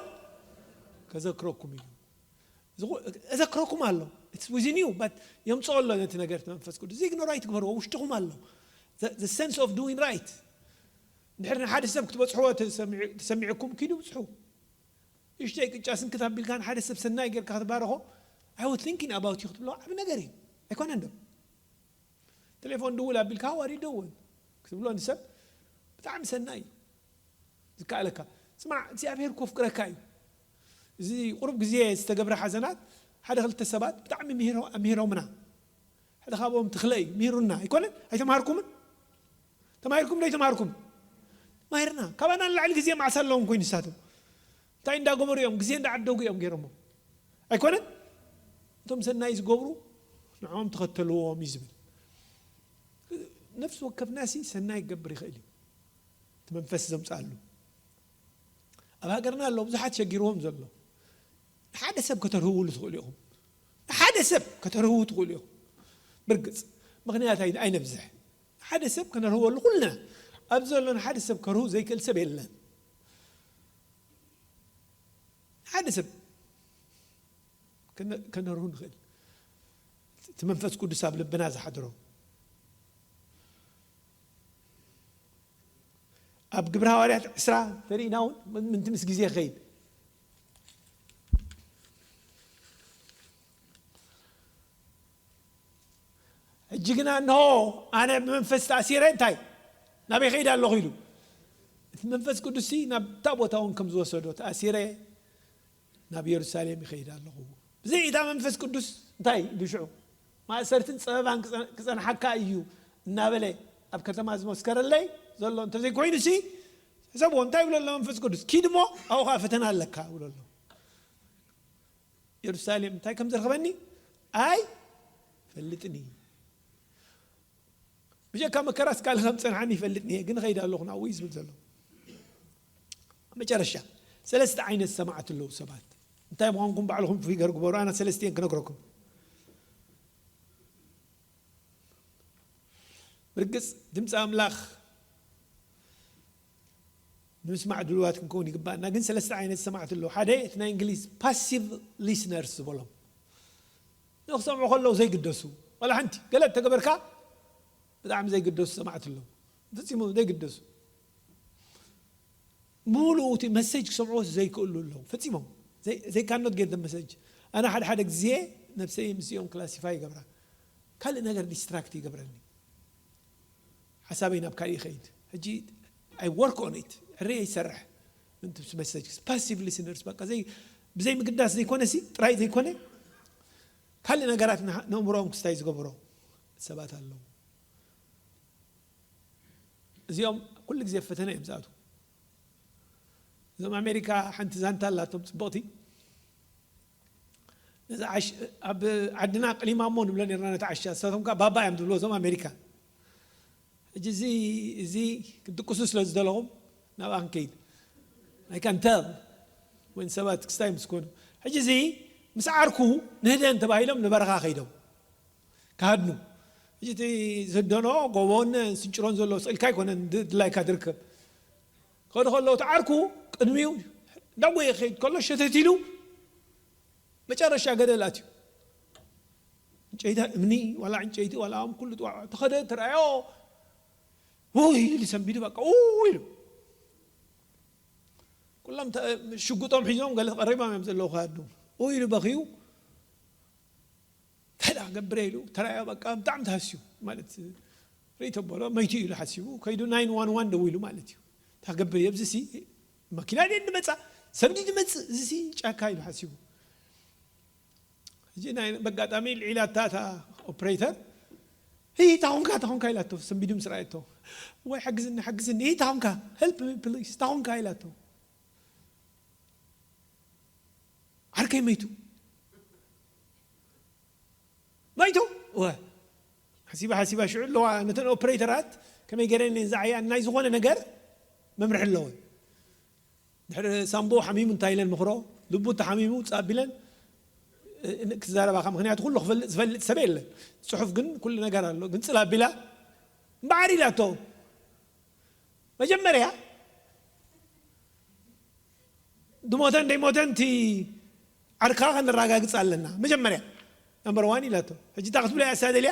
ከዘክረኩም እዩ። ዝኹ- እዘክረኩም ኣሎ። It's within you, but የምጽኦ ኣሎ ነቲ ነገር እቲ መንፈስ ቅዱስ። ዘይግነሩ ኣይትግበርዎ፣ ውሽጥኹም ኣሎ። The sense of doing right። እንድሕር ንሓደ ሰብ ክትበጽሕዎ ተሰሚዑ- ተሰሚዑኩም ኪዱ ብጽሑ። እሽተይ ቅጫ ስንክት ኣቢልካ ንሓደ ሰብ ሰናይ ጌርካ ክትባረኾ I was thinking about you ክትብሎ ዓቢ ነገር እዩ። ኣይኮነን ዶ? ቴሌፎን ድውል ኣቢልካ how are you doing ክትብሎ ንሰብ ብጣዕሚ ሰናይ እዩ። ዝከኣለካ ስማዕ፣ እግዚኣብሔር ኮፍቅረካ እዩ። እዚ ቁሩብ ግዜ ዝተገብረ ሓዘናት ሓደ ክልተ ሰባት ብጣዕሚ ምሂሮ- ኣምሂሮምና። ሓደ ካብኦም ትኽለ እዩ ምሂሩና። ኣይኮነን? ኣይተምሃርኩምን? ተማሂርኩም ዶ ኣይተምሃርኩም? ማሂርና። ካባና ንላዕሊ ግዜ ማዕሳ ኣለዎም ኮይኑ ንሳቶም እንታይ እንዳገበሩ እዮም? ግዜ እንዳዓደጉ እዮም ገይሮሞ። ኣይኮነን? እቶም ሰናይ ዝገብሩ ንዕኦም ተኸተልዎም እዩ ዝብል። ነፍሲ ወከፍናሲ ሰናይ ክገብር ይኽእል እዩ። እቲ መንፈስ ዘምፅኣሉ ኣብ ሃገርና ኣሎ ብዙሓት ሸጊርዎም ዘሎ። ንሓደ ሰብ ከተርህውሉ ትኽእሉ ኢኹም። ንሓደ ሰብ ከተርህው ትኽእሉ ኢኹም። ብርግፅ ምኽንያት ኣይ- ኣይነብዝሕ። ንሓደ ሰብ ከነርህወሉ ኩልና ኣብዚ ዘሎ ንሓደ ሰብ ከርሁ ዘይክእል ሰብ የለን። ሓደ ሰብ ከነ- ከነርሁ ንኽእል። እቲ መንፈስ ቅዱስ ኣብ ልብና ዝሓድሮ ኣብ ግብረ ሃዋርያት ዕስራ ተሪእና እውን ምን- ምንቲ ምስ ግዜ ይኸይድ። ሕጂ ግና እንሆ ኣነ ብመንፈስ ተኣሲረ እንታይ ናበይ ከይድ ኣለኹ ኢሉ። እቲ መንፈስ ቅዱስ ናብታ ቦታ እውን ከም ዝወሰዶ ተኣሲረ ናብ ኢየሩሳሌም ይኸይድ ኣለኹ። ብዘይ እታ መንፈስ ቅዱስ እንታይ ኢሉ ሽዑ ማእሰርትን ፀበባን ክፀ- ክፀንሓካ እዩ እናበለ ኣብ ከተማ ዝመስከረለይ ዘሎ እንተዘይኮይኑ ሲ ሕሰብዎ እንታይ ይብሎ ኣሎ መንፈስ ቅዱስ ኪድ እሞ ኣብኡ ከዓ ፈተና ኣለካ ይብሎ ኣሎ። ኢየሩሳሌም እንታይ ከም ዝረኸበኒ ኣይ ፈልጥኒ ብጀካ መከራስ ካልእ ከም ፀንሓኒ ይፈልጥኒ እየ ግን ኸይድ ኣለኹ ናብኡ እዩ ዝብል ዘሎ። መጨረሻ ሰለስተ ዓይነት ሰማዕት ኣለዉ ሰባት እንታይ ምዃንኩም ባዕልኹም ፊገር ግበሩ ኣና ሰለስቲኤን ክነግረኩም። ብርግፅ ድምፂ ኣምላኽ ንምስማዕ ድልዋት ክንከውን ይግባእና ግን ሰለስተ ዓይነት ሰማዕት ኣለዉ ሓደ እቲ ናይ እንግሊዝ passive listeners ዝበሎም ንክሰምዑ ከለዉ ዘይግደሱ ዋላ ሓንቲ ገለ ተገበርካ ብጣዕሚ ዘይግደሱ ሰማዕት ኣለዉ ፈፂሙ ዘይግደሱ ሙሉ እቲ መሰጅ ክሰምዑ ዘይክእሉ ኣለዉ ፈፂሞም they cannot get the message ኣነ ሓደ ሓደ ግዜ ነብሰይ ምስኦም classify ይገብራ ካልእ ነገር distract ይገብረኒ ሓሳበይ ናብ ካልእ ይኸይድ ሕጂ I work on it ሕረ ይሰርሕ ምንቲ message passive listeners በቃ ዘይ ብዘይ ምግዳስ ዘይኮነ ሲ ጥራይ ዘይኮነ ካልእ ነገራት ነእምሮኦም ክስታይ ዝገብሮ ሰባት ኣለዉ እዚኦም ኩሉ ግዜ ፈተነ እዮም ዝኣትዉ እዞም ኣሜሪካ ሓንቲ ዛንታ ኣላቶም ፅብቕቲ ነዚ ዓሽ- ኣብ ዓድና ቅሊማሞ ንብሎ ነርና ነቲ ዓሻ ንሳቶም ከዓ ባባ እዮም ዝብልዎ እዞም ኣሜሪካ ሕጂ እዚ እዚ ክትድቅሱ ስለ ዝደለኹም ናብኣ ክንከይድ ኣይካንተል ወይን ሰባት ክስታይ ምስ ኮኑ ሕጂ እዚ ምስ ዓርኩ ንህደን ተባሂሎም ንበረኻ ከይዶም ክሃድኑ ሕጂ እቲ ዝህደኖ ጎቦን ስንጭሮን ዘለዎ ስእልካ ኣይኮነን ድ- ድላይካ ትርከብ ከዱ ከለዉ እቲ ዓርኩ ቅድሚኡ እንዳጎየ ክኸይድ ከሎ ሸተት ኢሉ መጨረሻ ገደል ኣትዩ ዕንጨይቲ እምኒ ዋላ ዕንጨይቲ ዋላ ኣም ኩሉ ጥዋዕ ተኸደ ተረኣዮ ውይ ኢሉ ሰንቢዱ በቃ ው ኢሉ ኩሎም ሽጉጦም ሒዞም ገለ ቀሪቦም እዮም ዘለዉ ክሃዱ ው ኢሉ በኽዩ እንታይ ደኣ ክገብር ኢሉ ተራዮ በቃ ብጣዕሚ ተሃስዩ ማለት ርእይቶ በሎ መይቱ ኢሉ ሓሲቡ ከይዱ ናይን ዋን ዋን ደዊሉ ማለት እዩ እንታይ ክገብር ኣብዚ ሲ መኪና ድየ ዝመፃ ሰብ ድዩ ዝመፅእ እዚ ሲ ጫካ ኢሉ ሓሲቡ ሕጂ ናይ በጋጣሚ ልዒላታ እታ ኦፕሬተር ሂ ታኹንካ ታኹንካ ኢላቶ ሰንቢዱ ምስ ረኣየቶ ወይ ሓግዝኒ ሓግዝኒ ሂ ታኹንካ help me please ታኹንካ ኢላቶ ዓርከይ መይቱ መይቱ ወ ሓሲባ ሓሲባ ሽዑ ኣለዋ ነተን ኦፕሬተራት ከመይ ገይረን እየን ዝዓያ ናይ ዝኾነ ነገር መምርሒ ኣለወን ድሕሪ ሳምቦ ሓሚሙ እንታይ ኢለን ምኽሮ፣ ልቡ ተሓሚሙ ጻቢለን ክዛረባኻ፣ ምክንያቱ ኩሉ ክፈልጥ ዝፈልጥ ሰብ የለን። ጽሑፍ ግን ኩሉ ነገር ኣሎ። ግን ጽላቢላ እምበዓር ኢላቶ። መጀመርያ ድሞተን ደይሞተን እቲ ዓርካ ከነረጋግጽ ኣለና። መጀመርያ ነምበር ዋን ኢላቶ። ሕጂ እታ ክትብሎ እያ እሳ ደልያ።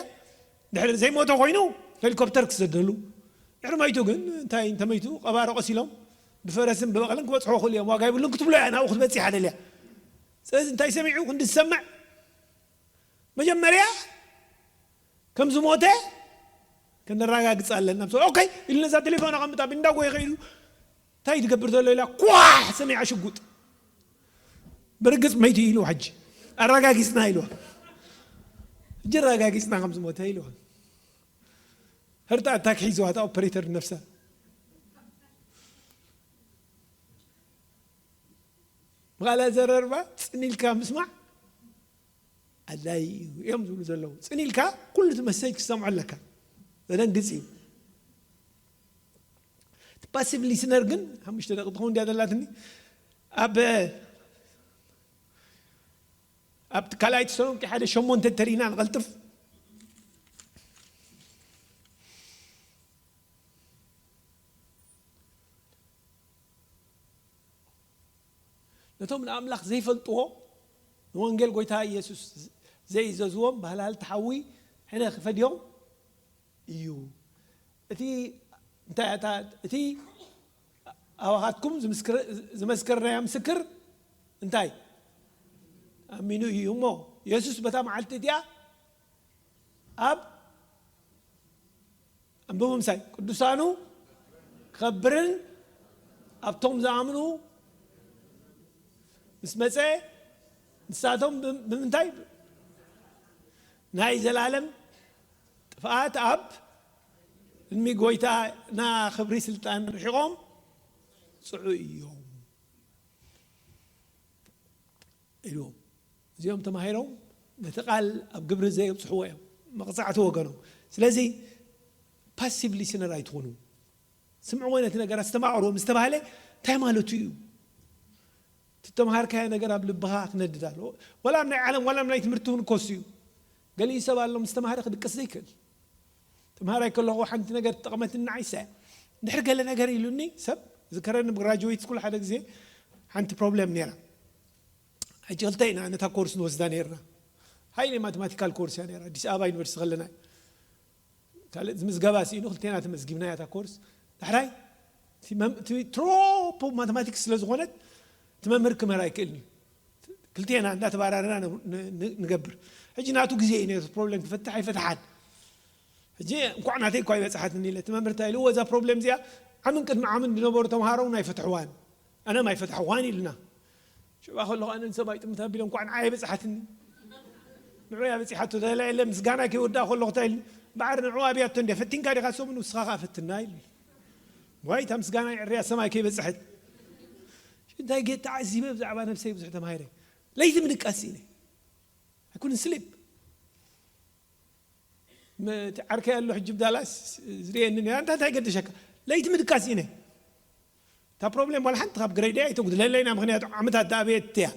ድሕሪ ዘይሞተ ኮይኑ ሄሊኮፕተር ክሰደሉ፣ ድሕሪ መይቱ ግን እንታይ፣ እንተመይቱ ቀባሮ ቀሲሎም ብፈረስን ብበቐልን ክበጽሖ ክእሉ እዮም፣ ዋጋ ይብሉን ክትብሎ እያ ናብኡ ክትበጽሕ ደልያ። ስለዚ እንታይ ሰሚዑ ክንዲ ዝሰምዕ፣ መጀመርያ ከም ዝሞተ ከነረጋግጽ ኣለና። ኦኬ ኢሉ ነዛ ቴሌፎን ኣቐምጣ ብእንዳ ጎይ ኸይዱ እንታይ ትገብር ዘሎ ኢላ ኳሕ ሰሚዓ ሽጉጥ። ብርግጽ መይቱ ኢሉ ሕጂ ኣረጋጊጽና ኢልዋ። ሕጂ ኣረጋጊጽና ከም ዝሞተ ኢልዋ። ህርታ ኣታክ ሒዝዋ እታ ኦፐሬተር ነፍሳ። ብኻልእ ኣዘራርባ ጽን ኢልካ ምስማዕ ኣድላይ እዩ እዮም ዝብሉ ዘለዉ። ጽን ኢልካ ኩሉ እቲ መሰጅ ክሰምዖ ኣለካ። ዘደንግጽ እዩ። እቲ ፓሲቭ ሊስነር ግን ሓሙሽተ ደቂ ትኸውን እንድያ ዘላትኒ። ኣብ ኣብ ካልኣይ ተሰሎንቄ ሓደ ሸሞንተ ተሪእና ንቐልጥፍ። ነቶም ንኣምላኽ ዘይፈልጥዎ ንወንጌል ጎይታ ኢየሱስ ዘይእዘዝዎም ባህላልቲ ሓዊ ሕነ ክፈድዮም እዩ። እቲ እንታይ እታ እቲ ኣባኻትኩም ዝምስክር- ዝመስከርናዮ ምስክር እንታይ ኣሚኑ እዩ እሞ ኢየሱስ በታ መዓልቲ እቲኣ ኣብ ኣንብቡ ምሳይ ቅዱሳኑ ክኸብርን ኣብቶም ዝኣምኑ ምስ መጸ ንሳቶም ብ- ብምንታይ ናይ ዘላለም ጥፍኣት ኣብ ቅድሚ ጎይታና ክብሪ ስልጣን ርሒቖም ጽዑ እዮም ኢልዎም። እዚኦም ተማሂሮም ነቲ ቃል ኣብ ግብሪ ዘየብጽሕዎ እዮም መቕጻዕቲ ወገኖም። ስለዚ ፓሲቭ ሊስነር ኣይትኹኑ። ስምዕዎ ነቲ ነገር ኣስተማቕርዎ ምስ ተባህለ እንታይ ማለቱ እዩ? እቲ ተምሃርካዮ ነገር ኣብ ልብኻ ክነድድ ኣለዎ። ዋላ ኣብ ናይ ዓለም ዋላ ኣብ ናይ ትምህርቲ እውን ኮስ እዩ። ገሊኡ ሰብ ኣሎ ምስ ተምሃረ ክድቅስ ዘይክእል። ተምሃራይ ከለኹ ሓንቲ ነገር ትጠቕመትኒ ንዓይሳ እያ። እንድሕር ገለ ነገር ኢሉኒ ሰብ ዝከረኒ ብግራጅዌት ስኩል ሓደ ግዜ ሓንቲ ፕሮብሌም ነይራ። ሕጂ ክልተ ኢና ነታ ኮርስ ንወስዳ ነይርና። ሃይሊ ማቴማቲካል ኮርስ እያ ነይራ ኣዲስ ኣበባ ዩኒቨርሲቲ ከለና። ካልእ ዝምዝገባ ስኢኑ ክልቴና ተመዝጊብና እያ እታ ኮርስ። ዳሕራይ እቲ መም- እቲ ትሮፖ ማቴማቲክስ ስለ ዝኾነት እቲ መምህር ክምህር ኣይክእልን እዩ። ክልቴና እንዳተባራረና ን- ን- ንገብር። ሕጂ ናቱ ግዜ እዩ ነቲ ፕሮብሌም ክፈትሕ ኣይፈትሓን። ሕጂ እንኳዕ ናተይ እኳ ይበፅሓትኒ ኢለ እቲ መምህር እንታይ ኢሉ እዛ ፕሮብሌም እዚኣ ዓምን ቅድሚ ዓምን ዝነበሩ ተምሃሮ እውን ኣይፈትሕዋን ኣነ ማይ ፈትሐዋን ኢልና። ሽባ ከለኹ ኣነ ንሰማይ ጥምት ኣቢለ እንኳዕ ንዓይ በፅሓትኒ። ንዑ እያ በፂሓቶ ተላ የለ ምስጋና ከይወዳእ ከለኹ እንታይ ኢልኒ? በዓር ንዑ ኣብያቶ እንደ ፈቲንካ ዲኻ ሰሙን ንስኻ ከዓ ፈትና ኢልኒ። ዋይ እታ ምስጋና ይዕርያ ሰማይ ከይበፅሐት። እንታይ ጌት ተዓዚበ ብዛዕባ ነብሰይ ብዙሕ ተማሂረ። ለይቲ ምድቃስ ኢነ ኣይኩን ስሊፕ። ዓርከይ ኣሎ ሕጂ ብዳላስ ዝርእየኒ ነይራ እንታይ እንታይ ገደሸካ? ለይቲ ምድቃስ ኢነ እታ ፕሮብሌም ዋላ ሓንቲ ካብ ግሬደይ ኣይተጉድለለይና ምክንያቱ ዓመታት ዳኣበየት እያ።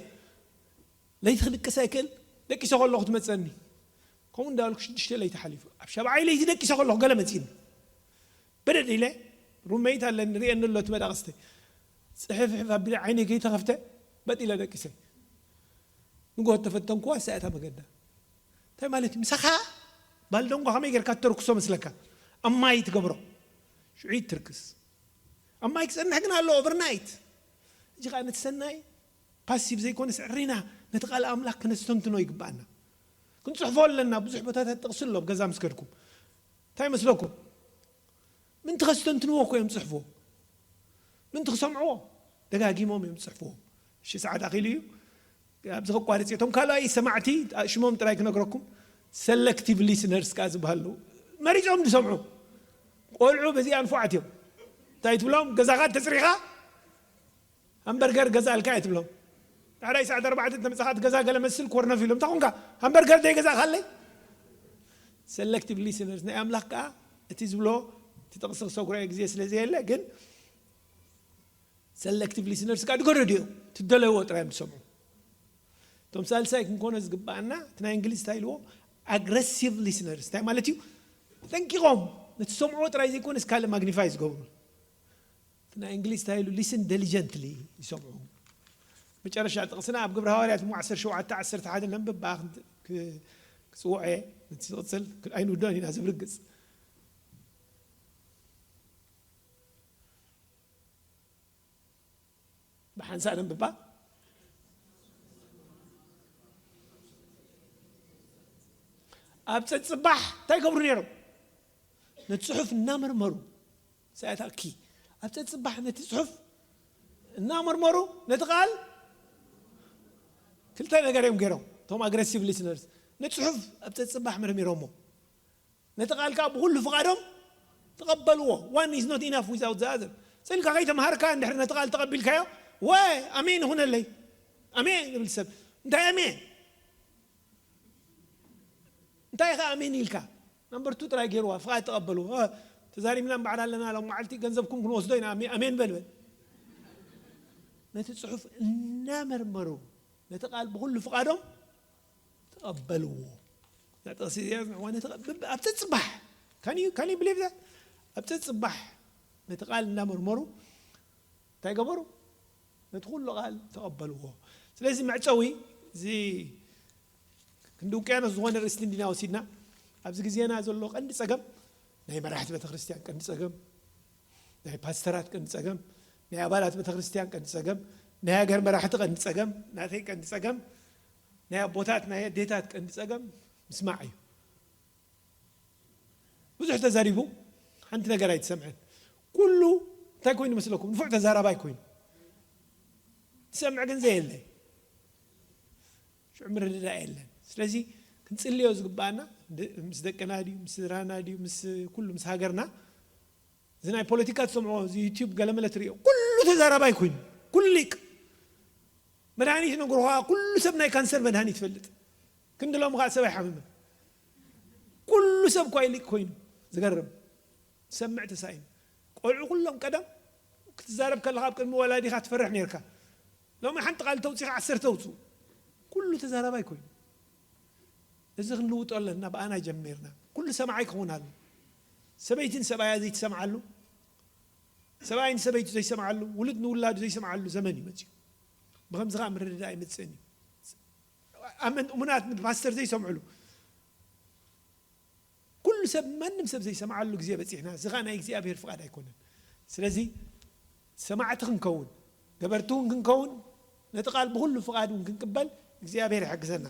ለይቲ ክድቅስ ኣይክእል። ደቂሰ ከለኹ ትመፀኒ። ከምኡ እንዳበልኩ ሽዱሽተ ለይቲ ሓሊፉ ኣብ ሸብዓይ ለይቲ ደቂሰ ከለኹ ገለ መፂኒ። በደድ ኢለ ሩመይት ኣለኒ ርእየኒ ኣሎ እቲ መዳቕስተ ፅሕፍሕፍ ኣቢለ ዓይነይ ከይተኸፍተ በጥ ኢለ ደቂሰ። ንጎሆ ተፈተንኩዋ እሳ እታ መገዳ እንታይ ማለት እዩ ምሳኻ ባልደንጓ ከመይ ጌርካ ትተርክሶ መስለካ ኣብ ማይ ትገብሮ ሽዑ ትርክስ ኣብ ማይ ክጸንሕ ግን ኣሎ ኦቨርናይት። እዚ ከዓ ነቲ ሰናይ ፓሲቭ ዘይኮነስ ዕሪና ነቲ ቃል ኣምላኽ ክነስተንትኖ ይግባኣና። ክንጽሕፎ ኣለና ብዙሕ ቦታታት ጥቕሲ ኣሎ ኣብ ገዛ ምስ ከድኩም እንታይ መስለኩም? ምንቲ ከስተንትንዎ እኮ እዮም ዝጽሕፍዎ። ምንቲ ክሰምዕዎ ደጋጊሞም እዮም ዝጽሕፍዎ። እሺ ሰዓት ኣኺሉ እዩ። ኣብዚ ከቋርጽ እቶም ካልኣይ ሰማዕቲ ሽሞም ጥራይ ክነግረኩም ሰለክቲቭ ሊስነርስ ከዓ ዝበሃሉ መሪጾም ዝሰምዑ ቆልዑ በዚኣ ንፉዓት እዮም። እንታይ ትብሎም ገዛኻ ተጽሪኻ ሃምበርገር ገዛእልካ እየ ትብሎም። ዳሕራይ ሰዓት ኣርባዕተ ተመጻኻ እቲ ገዛ ገለ መስል ኮርነፍ ኢሎም እንታይ ኮንካ ሃምበርገር ደይ ገዛእካለይ። ሰለክቲቭ ሊስነርስ ናይ ኣምላኽ ከዓ እቲ ዝብሎ እቲ ጥቕሲ ክሰጉራዮ ግዜ ስለ ዘየለ ግን Selective listeners ከዓ ድገደዱ እዮም። ትደለይዎ ጥራይ እዮም ዝሰምዑ። እቶም ሳልሳይ ክንኮኖ ዝግባኣና፣ እቲ ናይ እንግሊዝ እንታይ ኢልዎ? Aggressive listeners። እንታይ ማለት እዩ? ጠንቂቖም ነቲ ዝሰምዕዎ ጥራይ ዘይኮነስ ካልእ ማግኒፋይ ዝገብሩ። እቲ ናይ እንግሊዝ እንታይ ኢሉ? Listen diligently፣ ይሰምዑ። መጨረሻ ጥቕስና ኣብ ግብረ ሃዋርያት እሞ ዓሰርተ ሸውዓተ ዓሰርተ ሓደ ነንብብ፣ ብኣ ክንት-፣ ክ-፣ ክጽውዖ እየ። ነቲ ዝቕጽል ኣይንውድኦን ኢና፣ ዝብርግጽ። ብሓንሳእ ነንብባ። ኣብ ጸጽባሕ እንታይ ይገብሩ ነይሮም? ነቲ ጽሑፍ እናመርመሩ። ሳያታኪ ኣብ ጸጽባሕ ነቲ ጽሑፍ እናመርመሩ፣ ነቲ ቃል ክልተ ነገር እዮም ገይሮም። እቶም ኣግረሲቭ ሊስነርስ ነቲ ጽሑፍ ኣብ ጸጽባሕ መርሚሮሞ፣ ነቲ ቃል ከዓ ብኹሉ ፍቓዶም ተቐበልዎ። One is not enough without the other። ስልካ ከይተምሃርካ እንድሕር ነቲ ቃል ተቐቢልካዮ፣ ወይ ኣሜን ይኹነለይ፣ ኣሜን ይብል ሰብ። እንታይ ኣሜን? እንታይ ኢኻ ኣሜን ኢልካ? ናምበር ቱ ጥራይ ገይርዋ፣ ፍቓድ ተቐበልዎ። እ፣ ተዛሪብና እምበዓል ኣለና፣ ሎም መዓልቲ ገንዘብኩም ክንወስዶ ኢና፣ ኣሜ-፣ ኣሜን በል በል። ነቲ ጽሑፍ እናመርመሩ፣ ነቲ ቃል ብኹሉ ፍቓዶም ተቐበልዎ። እዛ ጥቕሲ እዚኣ ዝንዕዋ ነቲ ቃል ብ-፣ ኣብ ጸጽባሕ፣ can you፣ can you believe that? ኣብ ጸጽባሕ ነቲ ቃል እናመርመሩ እንታይ ገበሩ? ነቲ ኩሉ ቃል ተቐበልዎ። ስለዚ መዕጸዊ እዚ ክንዲ ውቅያኖስ ዝኾነ ርእስቲ እንዲና ወሲድና፣ ኣብዚ ግዜና ዘሎ ቀንዲ ጸገም ናይ መራሕቲ ቤተክርስትያን ቀንዲ ጸገም፣ ናይ ፓስተራት ቀንዲ ጸገም፣ ናይ ኣባላት ቤተክርስትያን ቀንዲ ጸገም፣ ናይ ሃገር መራሕቲ ቀንዲ ጸገም፣ ናተይ ቀንዲ ጸገም፣ ናይ ኣቦታት ናይ ኣዴታት ቀንዲ ጸገም ምስማዕ እዩ። ብዙሕ ተዛሪቡ ሓንቲ ነገር ኣይትሰምዕን። ኩሉ እንታይ ኮይኑ መስለኩም? ንፉዕ ተዛራባይ ኮይኑ ትሰምዕ ግን ዘየለ ሽዑ ምርድዳእ የለን። ስለዚ ክንጽልዮ ዝግባኣና ድ-፣ ምስ ደቅና ድዩ፣ ምስ ስድራና ድዩ፣ ምስ ኩሉ፣ ምስ ሃገርና። እዚ ናይ ፖለቲካ ትሰምዖ፣ እዚ ዩቲዩብ ገለመለ ትሪኦ፣ ኩሉ ተዛራባይ ኮይኑ፣ ኩሉ ሊቅ መድሃኒት ነግሩኻ፣ ኩሉ ሰብ ናይ ካንሰር መድሃኒት ይፈልጥ። ክንዲ ሎም ከዓ ሰብ ኣይሓምምን። ኩሉ ሰብ እኳ ሊቅ ኮይኑ፣ ዝገርም። ትሰምዕ ተሳኢኑ። ቆልዑ ኩሎም ቀደም ክትዛረብ ከለኻ ኣብ ቅድሚ ወላዲኻ ትፈርሕ ነርካ። ሎሚ ሓንቲ ቃል ተውጺኻ ዓሰርተ ተውጽኡ። ኩሉ ተዛራባይ ኮይኑ። እዚ ክንልውጦ ኣለና፣ ብኣና ጀሚርና። ኩሉ ሰማዓይ ክኸውን ኣሎ። ሰበይትን ሰብኣያ ዘይትሰምዓሉ፣ ሰብኣይ ንሰበይቱ ዘይሰምዓሉ፣ ውሉድ ንውላዱ ዘይሰምዓሉ ዘመን እዩ መጺኡ። ብኸምዚ ኸኣ ምርድዳእ ኣይመጽእን እዩ። ኣመን-፣ እሙናት ንፓስተር ዘይሰምዕሉ፣ ኩሉ ሰብ፣ ማንም ሰብ ዘይሰምዓሉ ግዜ በጺሕና። እዚ ኸኣ ናይ እግዚኣብሔር ፍቓድ ኣይኮነን። ስለዚ ሰማዕቲ ክንከውን፣ ገበርቲ እውን ክንከውን፣ ነቲ ቃል ብኹሉ ፍቓድ እውን ክንቅበል እግዚኣብሔር ይሕግዘና።